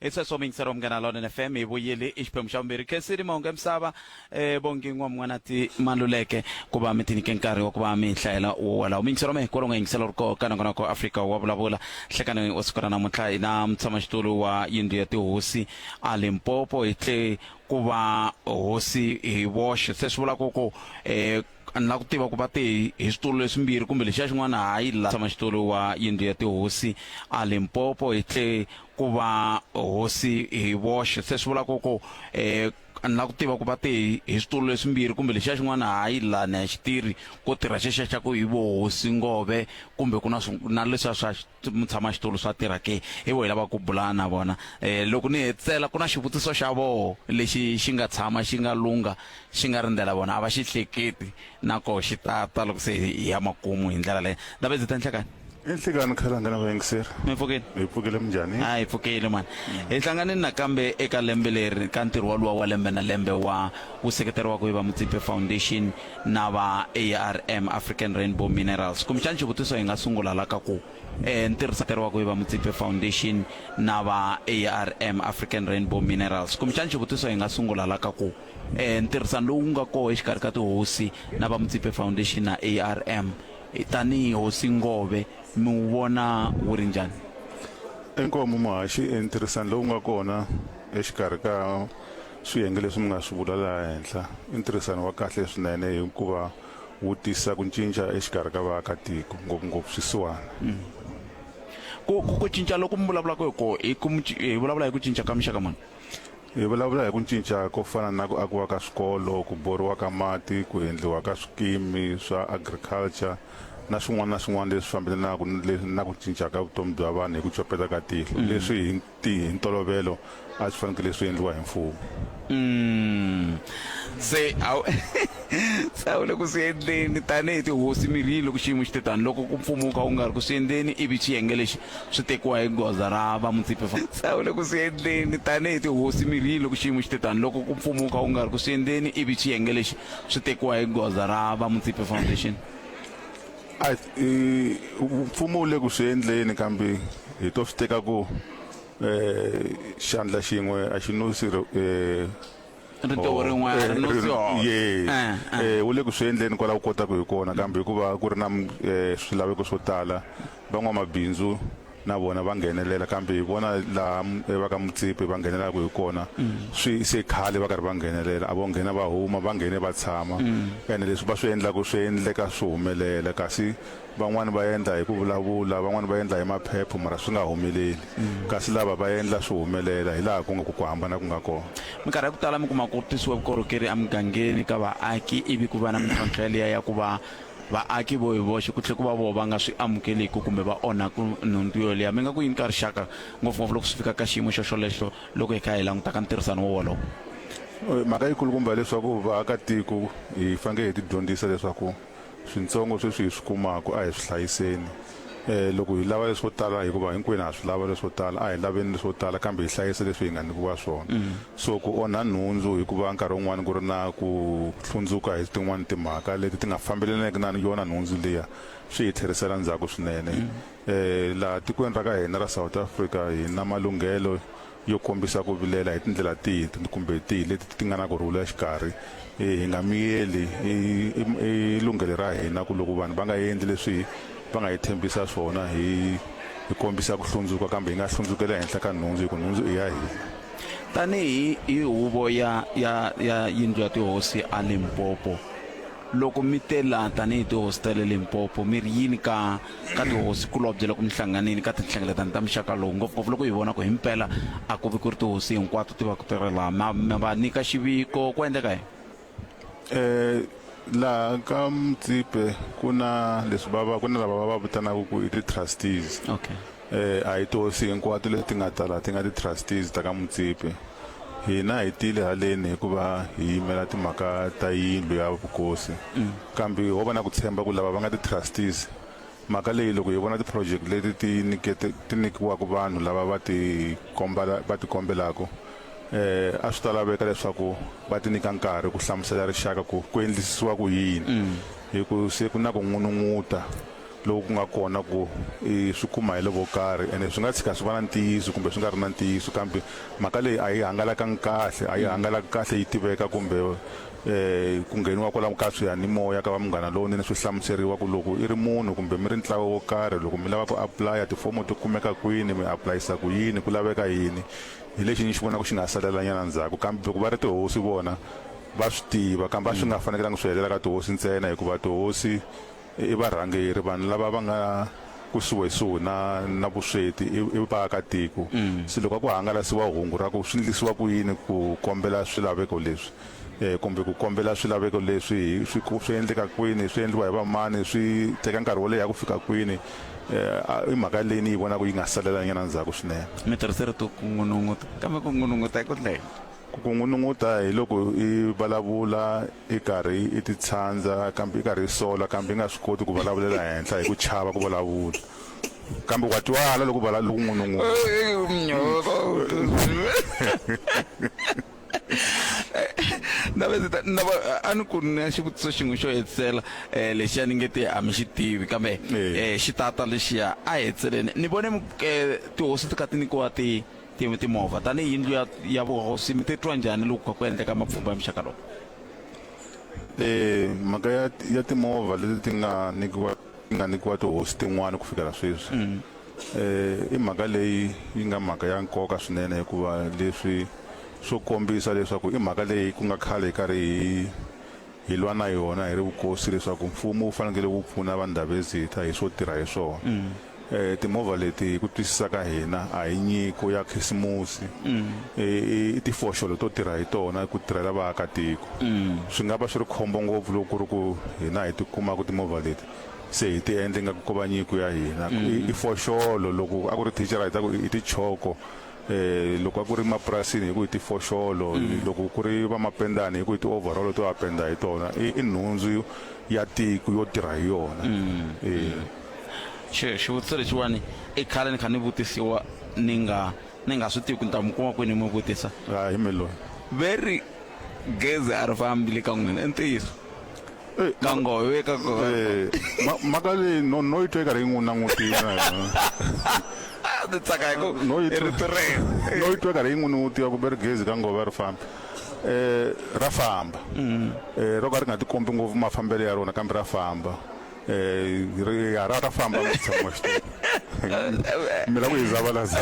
Hi sweswo muyingiseri wa Munghana Lonene FM hi vuyile i xiphemu xa vumbirhi khensini mahungu ya misava eh, bongi n'wamun'wanati maluleke ku va mi tinyike nkarhi wa ku va mi hlayela wo walawo muyingiseri wa mehe kwalo nga yingisela u ri koho ka nongonoko Afrika wa vulavula nhlekani wa siku ra namuntlha hi na mutshamaxitulu wa yindlu ya tihosi a Limpopo hi tle ku va hosi hi voxe se swi vulaka ku eh, A ni lava ku tiva ku va te hi switulu leswimbirhi kumbe lexiya xin'wana hayi la tshama-xitulu wa yindlu ya tihosi a Limpopo hi tle ku va hosi hi voxe se swi vula ku ku a ni lava ku tiva ku va te hi switulu leswimbirhi kumbe lexiya xin'wana hayi la ni a xi tirhi ko tirha xexiya xa ku hi vo hosi Ngove kumbe ku na na leswiya swa mutshamaxitulu swa tirha ke hi vo hi lava ku bula na vona loko ni hetisela ku na xivutiso xa voho lexi xi nga tshama xi nga lungha xi nga rindzela vona a va xi hleketi na koho xi tata loko se hi ya makumu hi ndlela leyo ndabezitha nhlekani Enhlekani khalanga na vayingiseri. Mi pfukile? Hi pfukile minjhani? A hi pfukile mani. Hi hlanganile nakambe eka lembe leri ka ntirho waluwa wa lembe na lembe wa wu seketeriwaka hi va Mutsipe Foundation na va ARM, African Rainbow Minerals. Kumbexana xivutiso hi nga sungula la ka ku ntirhisa teriwaka hi va Mutsipe Foundation na va ARM, African Rainbow Minerals. Kumbexana xivutiso hi nga sungula la ka ku ntirhisano lowu nga koho exikarhi ka tihosi na va Mutsipe Foundation na ARM tanihi hosi Ngove mi wu vona wu ri njhani? Inkomu muhaxi, ntirhisano lowu nga kona exikarhi ka Swiyenge leswi mi nga swi vula laha henhla i ntirhisano wa kahle swinene hikuva wu tisa ku cinca exikarhi ka vaakatiko, ngopfungopfu swisiwana. Ku, ku, ku cinca loku mi vulavulaka hi koho i ku hi vulavula hi ku cinca ka muxaka muni? Hi vulavula hi ku cinca ko fana na ku akiwa ka swikolo, ku boriwa ka mati, ku endliwa ka swikimi swa agriculture na swin'wana na swin'wana leswi fambelanaka na ku cinca ka vutomi bya vanhu hi ku copeta ka tihlo, leswi hi Ti hi ntolovelo a swi fanekele swi endliwa hi mfumo. Mm. Se a Se a wu le ku swi endleni tanihi tihosi mirini loko xiyimo xi te tani loko ku mfumo wu kha wu nga ri ku swi endleni ivi xiyenge lexi swi tekiwa hi goza ra va Mutsipe Se a wu le ku swi endleni tanihi tihosi mirini loko xiyimo xi te tani loko ku mfumo wu kha wu nga ri ku swi endleni ivi xiyenge lexi swi tekiwa hi goza ra va Mutsipe Foundation. A i mfumo wu le ku swi endleni kambe hi to swi teka ku eh xandla xin'we a xi nusi eh Ritoho rin'we a ri nusi hove. Yes. Eh, eh. Eh wu le ku swi endleni kwala wu kotaka hi kona kambe hikuva ku ri na eh, swilaveko swo tala van'wamabindzu na vona va nghenelela kambe hi vona laha eh, va ka Mutsipi va nghenelelaka hi kona swi se khale va karhi va nghenelela a vo nghena va huma va nghene va tshama ene leswi va swi endlaka swi endleka swi humelela kasi Van'wana va endla hi ku vulavula, van'wana va endla hi maphepho mara swi nga humeleli. Kasi lava va endla swi humelela, hi laha ku nga ku ku hambana ku nga kona. Minkarhi ya ku tala mi kuma ku tisiwa vukorhokeri emugangeni ka vaaki ivi ku va na mintlhontlho yaliya ya ku va vaaki vo hi voxe ku tlhe ku va voho va nga swi amukeliki kumbe va onhaku nhundzu yoliya. Mi nga ku yini ka rixaka ngopfungopfu loko swi fika ka xiyimo xoxolexo loko hi kha hi languta ka ntirhisano wo wolowo? Mhaka yikulukumba hileswaku vaakatiko hi faneke hi tidyondzisa leswaku Swintsongo sweswi hi swi kumaka a hi swi hlayiseni. Loko hi lava leswo tala, hikuva hinkwenu ha swi lava leswo tala, a hi laveni leswo tala kambe hi hlayisa leswi hi nga nyikiwa swona. So ku onha nhundzu hikuva nkarhi wun'wana ku ri na ku hlundzuka hi tin'wana timhaka leti ti nga fambelaneki na yona nhundzu liya, swi hi tlherisela ndzhaku swinene. Laha tikweni ra ka hina ra South Africa hi na malunghelo yo kombisa ku vilela hi tindlela tihi kumbe tihi leti ti nga na ku rhula exikarhi. Hi nga miyeli, i lunghelo ra hina ku loko vanhu va nga endli leswi va nga hi tshembisa swona hi hi kombisa ku hlundzuka kambe hi nga hlundzukeli ehenhla ka nhundzu hi ku nhundzu i ya hina. Tanihi hi huvo ya ya ya yindlu ya tihosi a Limpopo, loko mi te la tanihi tihosi ta le Limpopo mi ri yini ka ka tihosi kulobye loko mi hlanganile ka tinhlengeletano ta muxaka lowu ngopfungopfu loko hi vona ku himpela a ku vi ku ri tihosi hinkwato ti va ku ti ri laha ma ma va nyika xiviko ku endleka yini Eh laha ka Mtsipe ku na leswi va va ku na lava va va vitanaka ku i ti-trustees okay eh a hi tihosi hinkwato leti nga tala ti nga ti-trustees ta ka Mtsipe hina hi tile haleni hikuva hi yimela timhaka ta yindlu ya vukosi kambe ho va na ku tshemba ku lava va nga ti-trustees mhaka leyi loko hi vona ti-project leti ti nikete ti nyikiwaka vanhu lava va ti kombela va ti kombelaka eh a swi ta laveka leswaku va ti nyika nkarhi ku hlamusela rixaka ku ku endlisiwa ku yini hi ku se ku na ku n'unun'uta loku ku nga kona ku i swi kuma hi lavo karhi ene swi nga tshika swi va na ntiyiso kumbe swi nga ri na ntiyiso kambe mhaka leyi a yi hangalakangi kahle a yi hangalaki kahle yi tiveka kumbe eh ku ngheniwa kwalamu ka swiyanimoya ka va munghana lowunene swi hlamuseriwa ku loko i ri munhu kumbe mi ri ntlawa wo karhi loko mi lava ku apply tifomo ti kumeka kwini mi aplayisa ku yini ku laveka yini hi lexi ni xi vonaka xi nga salela nyana ndzhaku kambe loko va ri tihosi vona va swi tiva kambe a swi nga fanekelanga swi helela ka tihosi ntsena hikuva tihosi i varhangeri vanhu lava va nga kusuhisuhi na na vusweti i i vaakatiko se loko a ku hangalasiwa hungu ra ku swi ndlisiwa ku yini ku kombela swilaveko leswi eh kumbe ku kombela swilaveko leswi hi swi swi endleka kwini swi endliwa hi vamani swi teka nkarhi wo leha ku fika kwini eh i mhaka leyi ni yi vonaka yi nga salela nyana ndzhaku swinene mi tirhise rito ku n'unun'uta kambe ku n'unun'uta i ku ndlela Ku n'unun'uta hi loko i vulavula i karhi i ti tshandza kambe i karhi i sola kambe i nga swi koti ku vulavulela henhla hi ku chava ku vulavula kambe wa twala loko vala loko n'unun'uta. Ndabezitha ndaba a ni ku na xivutiso xin'we xo hetisela um lexiya ni nge te a mi xi tivi kambe um xi tata lexiya a hetiseleni ni vone um tihosi ti kha ti nyikiwa ti ti timovha tanihi yindlu ya ya vuhosi mi titwa njhani loko kha ku endleka mapfhumba ya muxaka lowu Eh mhaka ya ya timovha leti ti nga nyikiwa ti nga nyikiwa tihosi tin'wana ku fikela sweswi eh i mhaka leyi yi nga mhaka ya nkoka swinene hikuva leswi swo kombisa leswaku i mhaka leyi ku nga khale hi karhi hi hi lwa na yona hi ri vukosi leswaku mfumo wu fanekele wu pfuna va Ndhavezitha hi swo tirha hi swona. Eh, timovha leti hi ku twisisa ka hina a hi nyiko ya khisimusi i tifoxolo to tirha hi tona ku tirhela vaakatiko. Swi nga va swi ri khombo ngopfu loko ku ri ku hina hi ti kumaka timovha leti se hi ti endla ingaku ko va nyiko ya hina. I foxolo loko a ku ri thicara hi ta ku i tichoko. Eh loko a ku ri mapurasini hi ku hi tifoxolo, loko ku ri va mapendani hi ku hi ti-overall to va penda hi tona. I i nhundzu ya tiko yo tirha hi yona. Eh. Xi xivutiso lexiwani i khale ni kha ni vutisiwa ni nga ni nga swi tivi ku ni ta mi kuma kwini mi vutisa. Ha hi me loyi. Ve ri gezi a ri fambi le ka n'wina i ntiyiso? Ka ngove ka ngove. Eh, mhaka leyi no no yi twa yi karhi yi n'wi langutile na yona. Ni tsaka hi ku No yi i twa rito rero. no yi twa yi karhi yi n'wi nutila ku ve ri gezi ka ngove a ri fambi. Eh ra famba. Eh ro ka ri nga tikombi ngopfu mafambelo ya rona kambe ra famba. Eh ri ya ra ra famba mutshami wa xitulu. Mi lava ku yi zavalaza.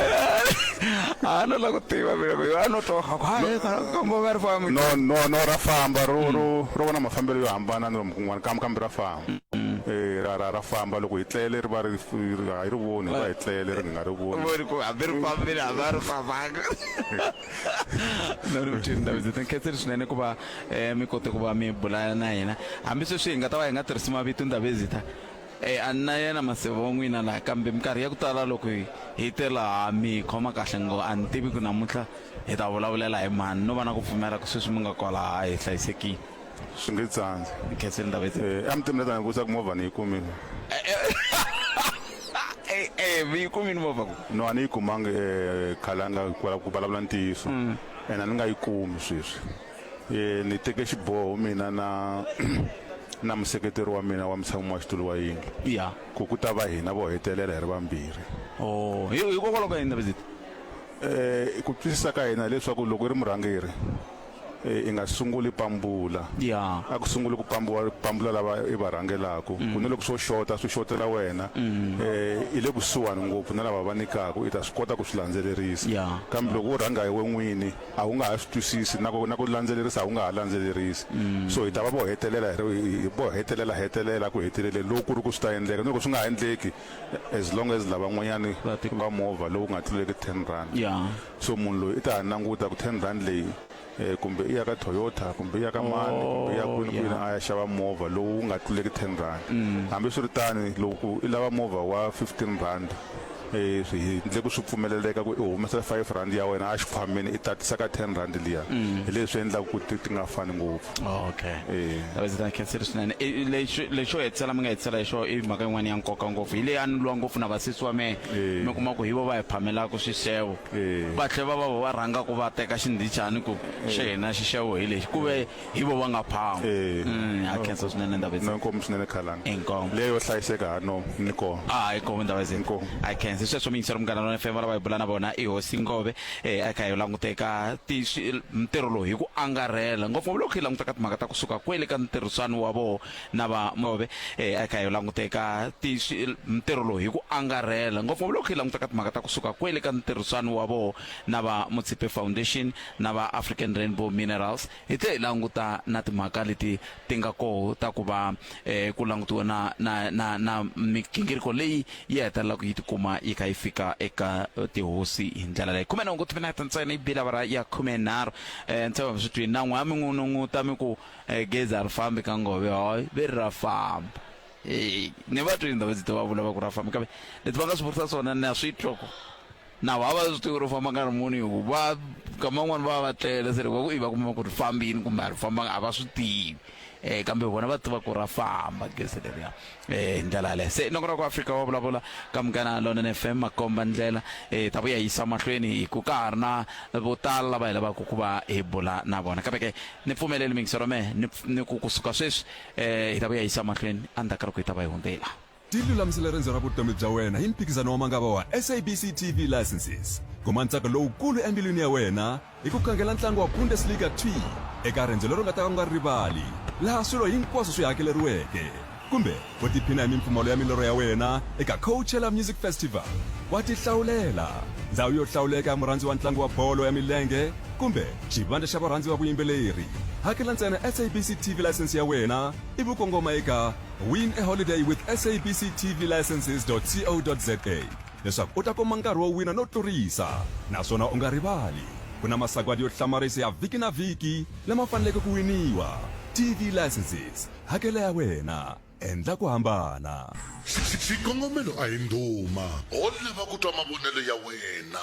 A no la ku tiva mina ku a no twa ku hayi ka ngove a ri fambi. No no no ra famba ro ro ro va na mafambelo yo hambana ni lomu kun'wana kambe kambe ra famba. Eh ra ra ra famba loko hi tlele ri va ri a hi ri voni hi va hi tlele ri nga ri voni. Voni ku hambi ri fambile hambi a ri fambanga. No ni mthini Ndabezitha ni khensile swinene ku va eh mi kote ku va mi bula na hina. Hambi sweswi hi nga ta va hi nga tirhisi mavito Ndabezitha eh a ni na yena maseve wa n'wina laha kambe minkarhi ya ku tala loko hi hi te laha mi hi khoma kahle ngo a ni tivi ku namuntlha hi ta vulavulela hi mani no va na ku pfumela ku sweswi mi nga kwala hi hlayisekile. Swi nge tsandzi. Ni khensile Ndabezitha. Eh a mi ta ni vutisa ku movha ni yi kumile. Eh eh mi yi kumile movha ku? No a ni yi kumangi eh khalanga ku vulavula ntiyiso. Ene a ni nga yi kumi sweswi. Eh ni teke xiboho mina na na museketeri wa mina wa mutshami wa xitulu wa yindlu. Ya. Ku ku ta va hina vo hetelela hi ri vambirhi. Oh, hi hikokwalaho ka yini Ndabezitha? Eh ku twisisa ka hina hileswaku loko u ri murhangeri eh, i nga sunguli pambula. Ya. A ku sunguli ku pambuwa pambula lava i va rhangelaku. Ku ni loko swo xota swi xotela wena. Eh i le kusuhani ngopfu na lava va nyikaku i ta swi kota ku swi landzelerisa. Ya. Kambe loko wo rhanga hi we n'wini a wu nga ha swi twisisi na ku na ku landzelerisa a wu nga ha landzelerisi. So hi ta va vo hetelela hi ri vo hetelela hetelela ku heteleleni loko ku ri ku swi ta endleka. Ni loko swi nga ha endleki as long as lavan'wanyani va movha lowu nga tluleki 10 rand. Ya. So munhu loyi i ta ha languta ku 10 rand leyi eh, kumbe i ya ka Toyota kumbe i ya ka mani kumbe i ya kwini kwini a ya xava movha lowu wu nga tluleki 10 rand. Hambi swi ri tani loko i lava movha wa 15 rand eh, swi hi ndle ku swi pfumeleleka ku i humesa 5 rand ya wena a xikhwameni i tatisa ka 10 rand liya. Hi leswi endlaka ku ti ti nga fani ngopfu. Okay. Eh. Ndabezitha ni khensile swinene. I- Lexo lexo hetisela mi nga hetisela hi xo i mhaka yin'wana ya nkoka ngopfu. Hi leyi a ni lwa ngopfu na vasesi wa mehe. Mi kuma ku hi vo va hi phamelaka swixevo. Va tlhe va va vo va rhanga ku va teka xindhichani ku xa hina xixevo hi lexi ku ve hi vo va nga phama. Ha khensa swinene Ndabezitha. No inkomu swinene Khalanga. Inkomu. Leyo hlayiseka ha no ni kona. Ah inkomu Ndabezitha. Inkomu. A khensa sweswo miyingiseri Munghana Lonene FM lava hi bula na vona i Hosi Ngove eh a kha hi languteka ti ntirho lowu hi ku angarhela ngopfungopfu loko hi languta ka timhaka ta kusuka kwele ka ntirhisano wa voho na va Ngove eh a kha hi languteka ti ntirho lowu hi ku angarhela ngopfungopfu loko hi languta ka timhaka ta kusuka kwele ka ntirhisano wa voho na va Mutshipe Foundation na va African Rainbow Minerals hi tlhe hi languta na timhaka leti ti nga koho ta ku va eh, ku langutiwa na na na na migingiriko leyi yi hetelelaka yi tikuma yi kha yi fika eka tihosi hi ndlela leyi khume nhungu timinete ntsena yi bile awara ya khumenharhu um ntshemba mi swi twini na n'we a mi n'unun'uta mi ku um gezi a ri fambi ka ngove hayi ve ri ra famba e ni va twini ndhawu va vula va ku ra famba kambe leti va nga swi vurisa swona na swi twa ku na va va swi tivi ro famba nkarhi muni hi ku va nkama wun'wani va va tlele se loko va ku i va kuma ku ri fambini kumbe a ri fambanga a va swi tivi um kambe vona va tiva ku ra famba gezi leriya um hi ndlela yaleyo se nongonoko wa Afrika wa vulavula ka Munghana Lonene F_M makomba ndlela um ta vuya yisa mahlweni hi ku ka ha ri na vo tala lava hi lavaka ku va hi bula na vona kambe ke ni pfumeleli miyingiselo mehe ni ni ku kusuka sweswi um hi ta vuya yisa mahlweni endzhaku ka loko hi ta va hi hundzela. Tilulamisele rendzo ra vutomi bya wena hi mphikizano wa mangava wa SABC TV Licenses. Kuma ntsako lowukulu embilwini ya wena hi ku khangela ntlangu wa Bundesliga 2 eka rendzo leri u nga ta ka u nga ri rivali, laha swilo hinkwaswo swi hakeleriweke. Kumbe u tiphina hi mimpfumawulo ya milorho ya wena eka Coachella Music Festival. Wa tihlawulela ndhawu yo hlawuleka ya murhandzi wa ntlangu wa bolo ya milenge kumbe xivandla xa varhandzi va vuyimbeleri. Hakela ntsena SABC TV license ya wena ivi u kongoma eka Win a holiday with SABC TV licenses.co.za leswaku u ta kuma nkarhi wo wina no tlurisa. Naswona u nga rivali, ku na masagwadi yo hlamarisa ya vhiki na vhiki lama faneleke ku winiwa. TV licenses, hakela ya wena, endla ku hambana. Xikongomelo a hi ndhuma, ho lava ku twa mavonelo ya wena.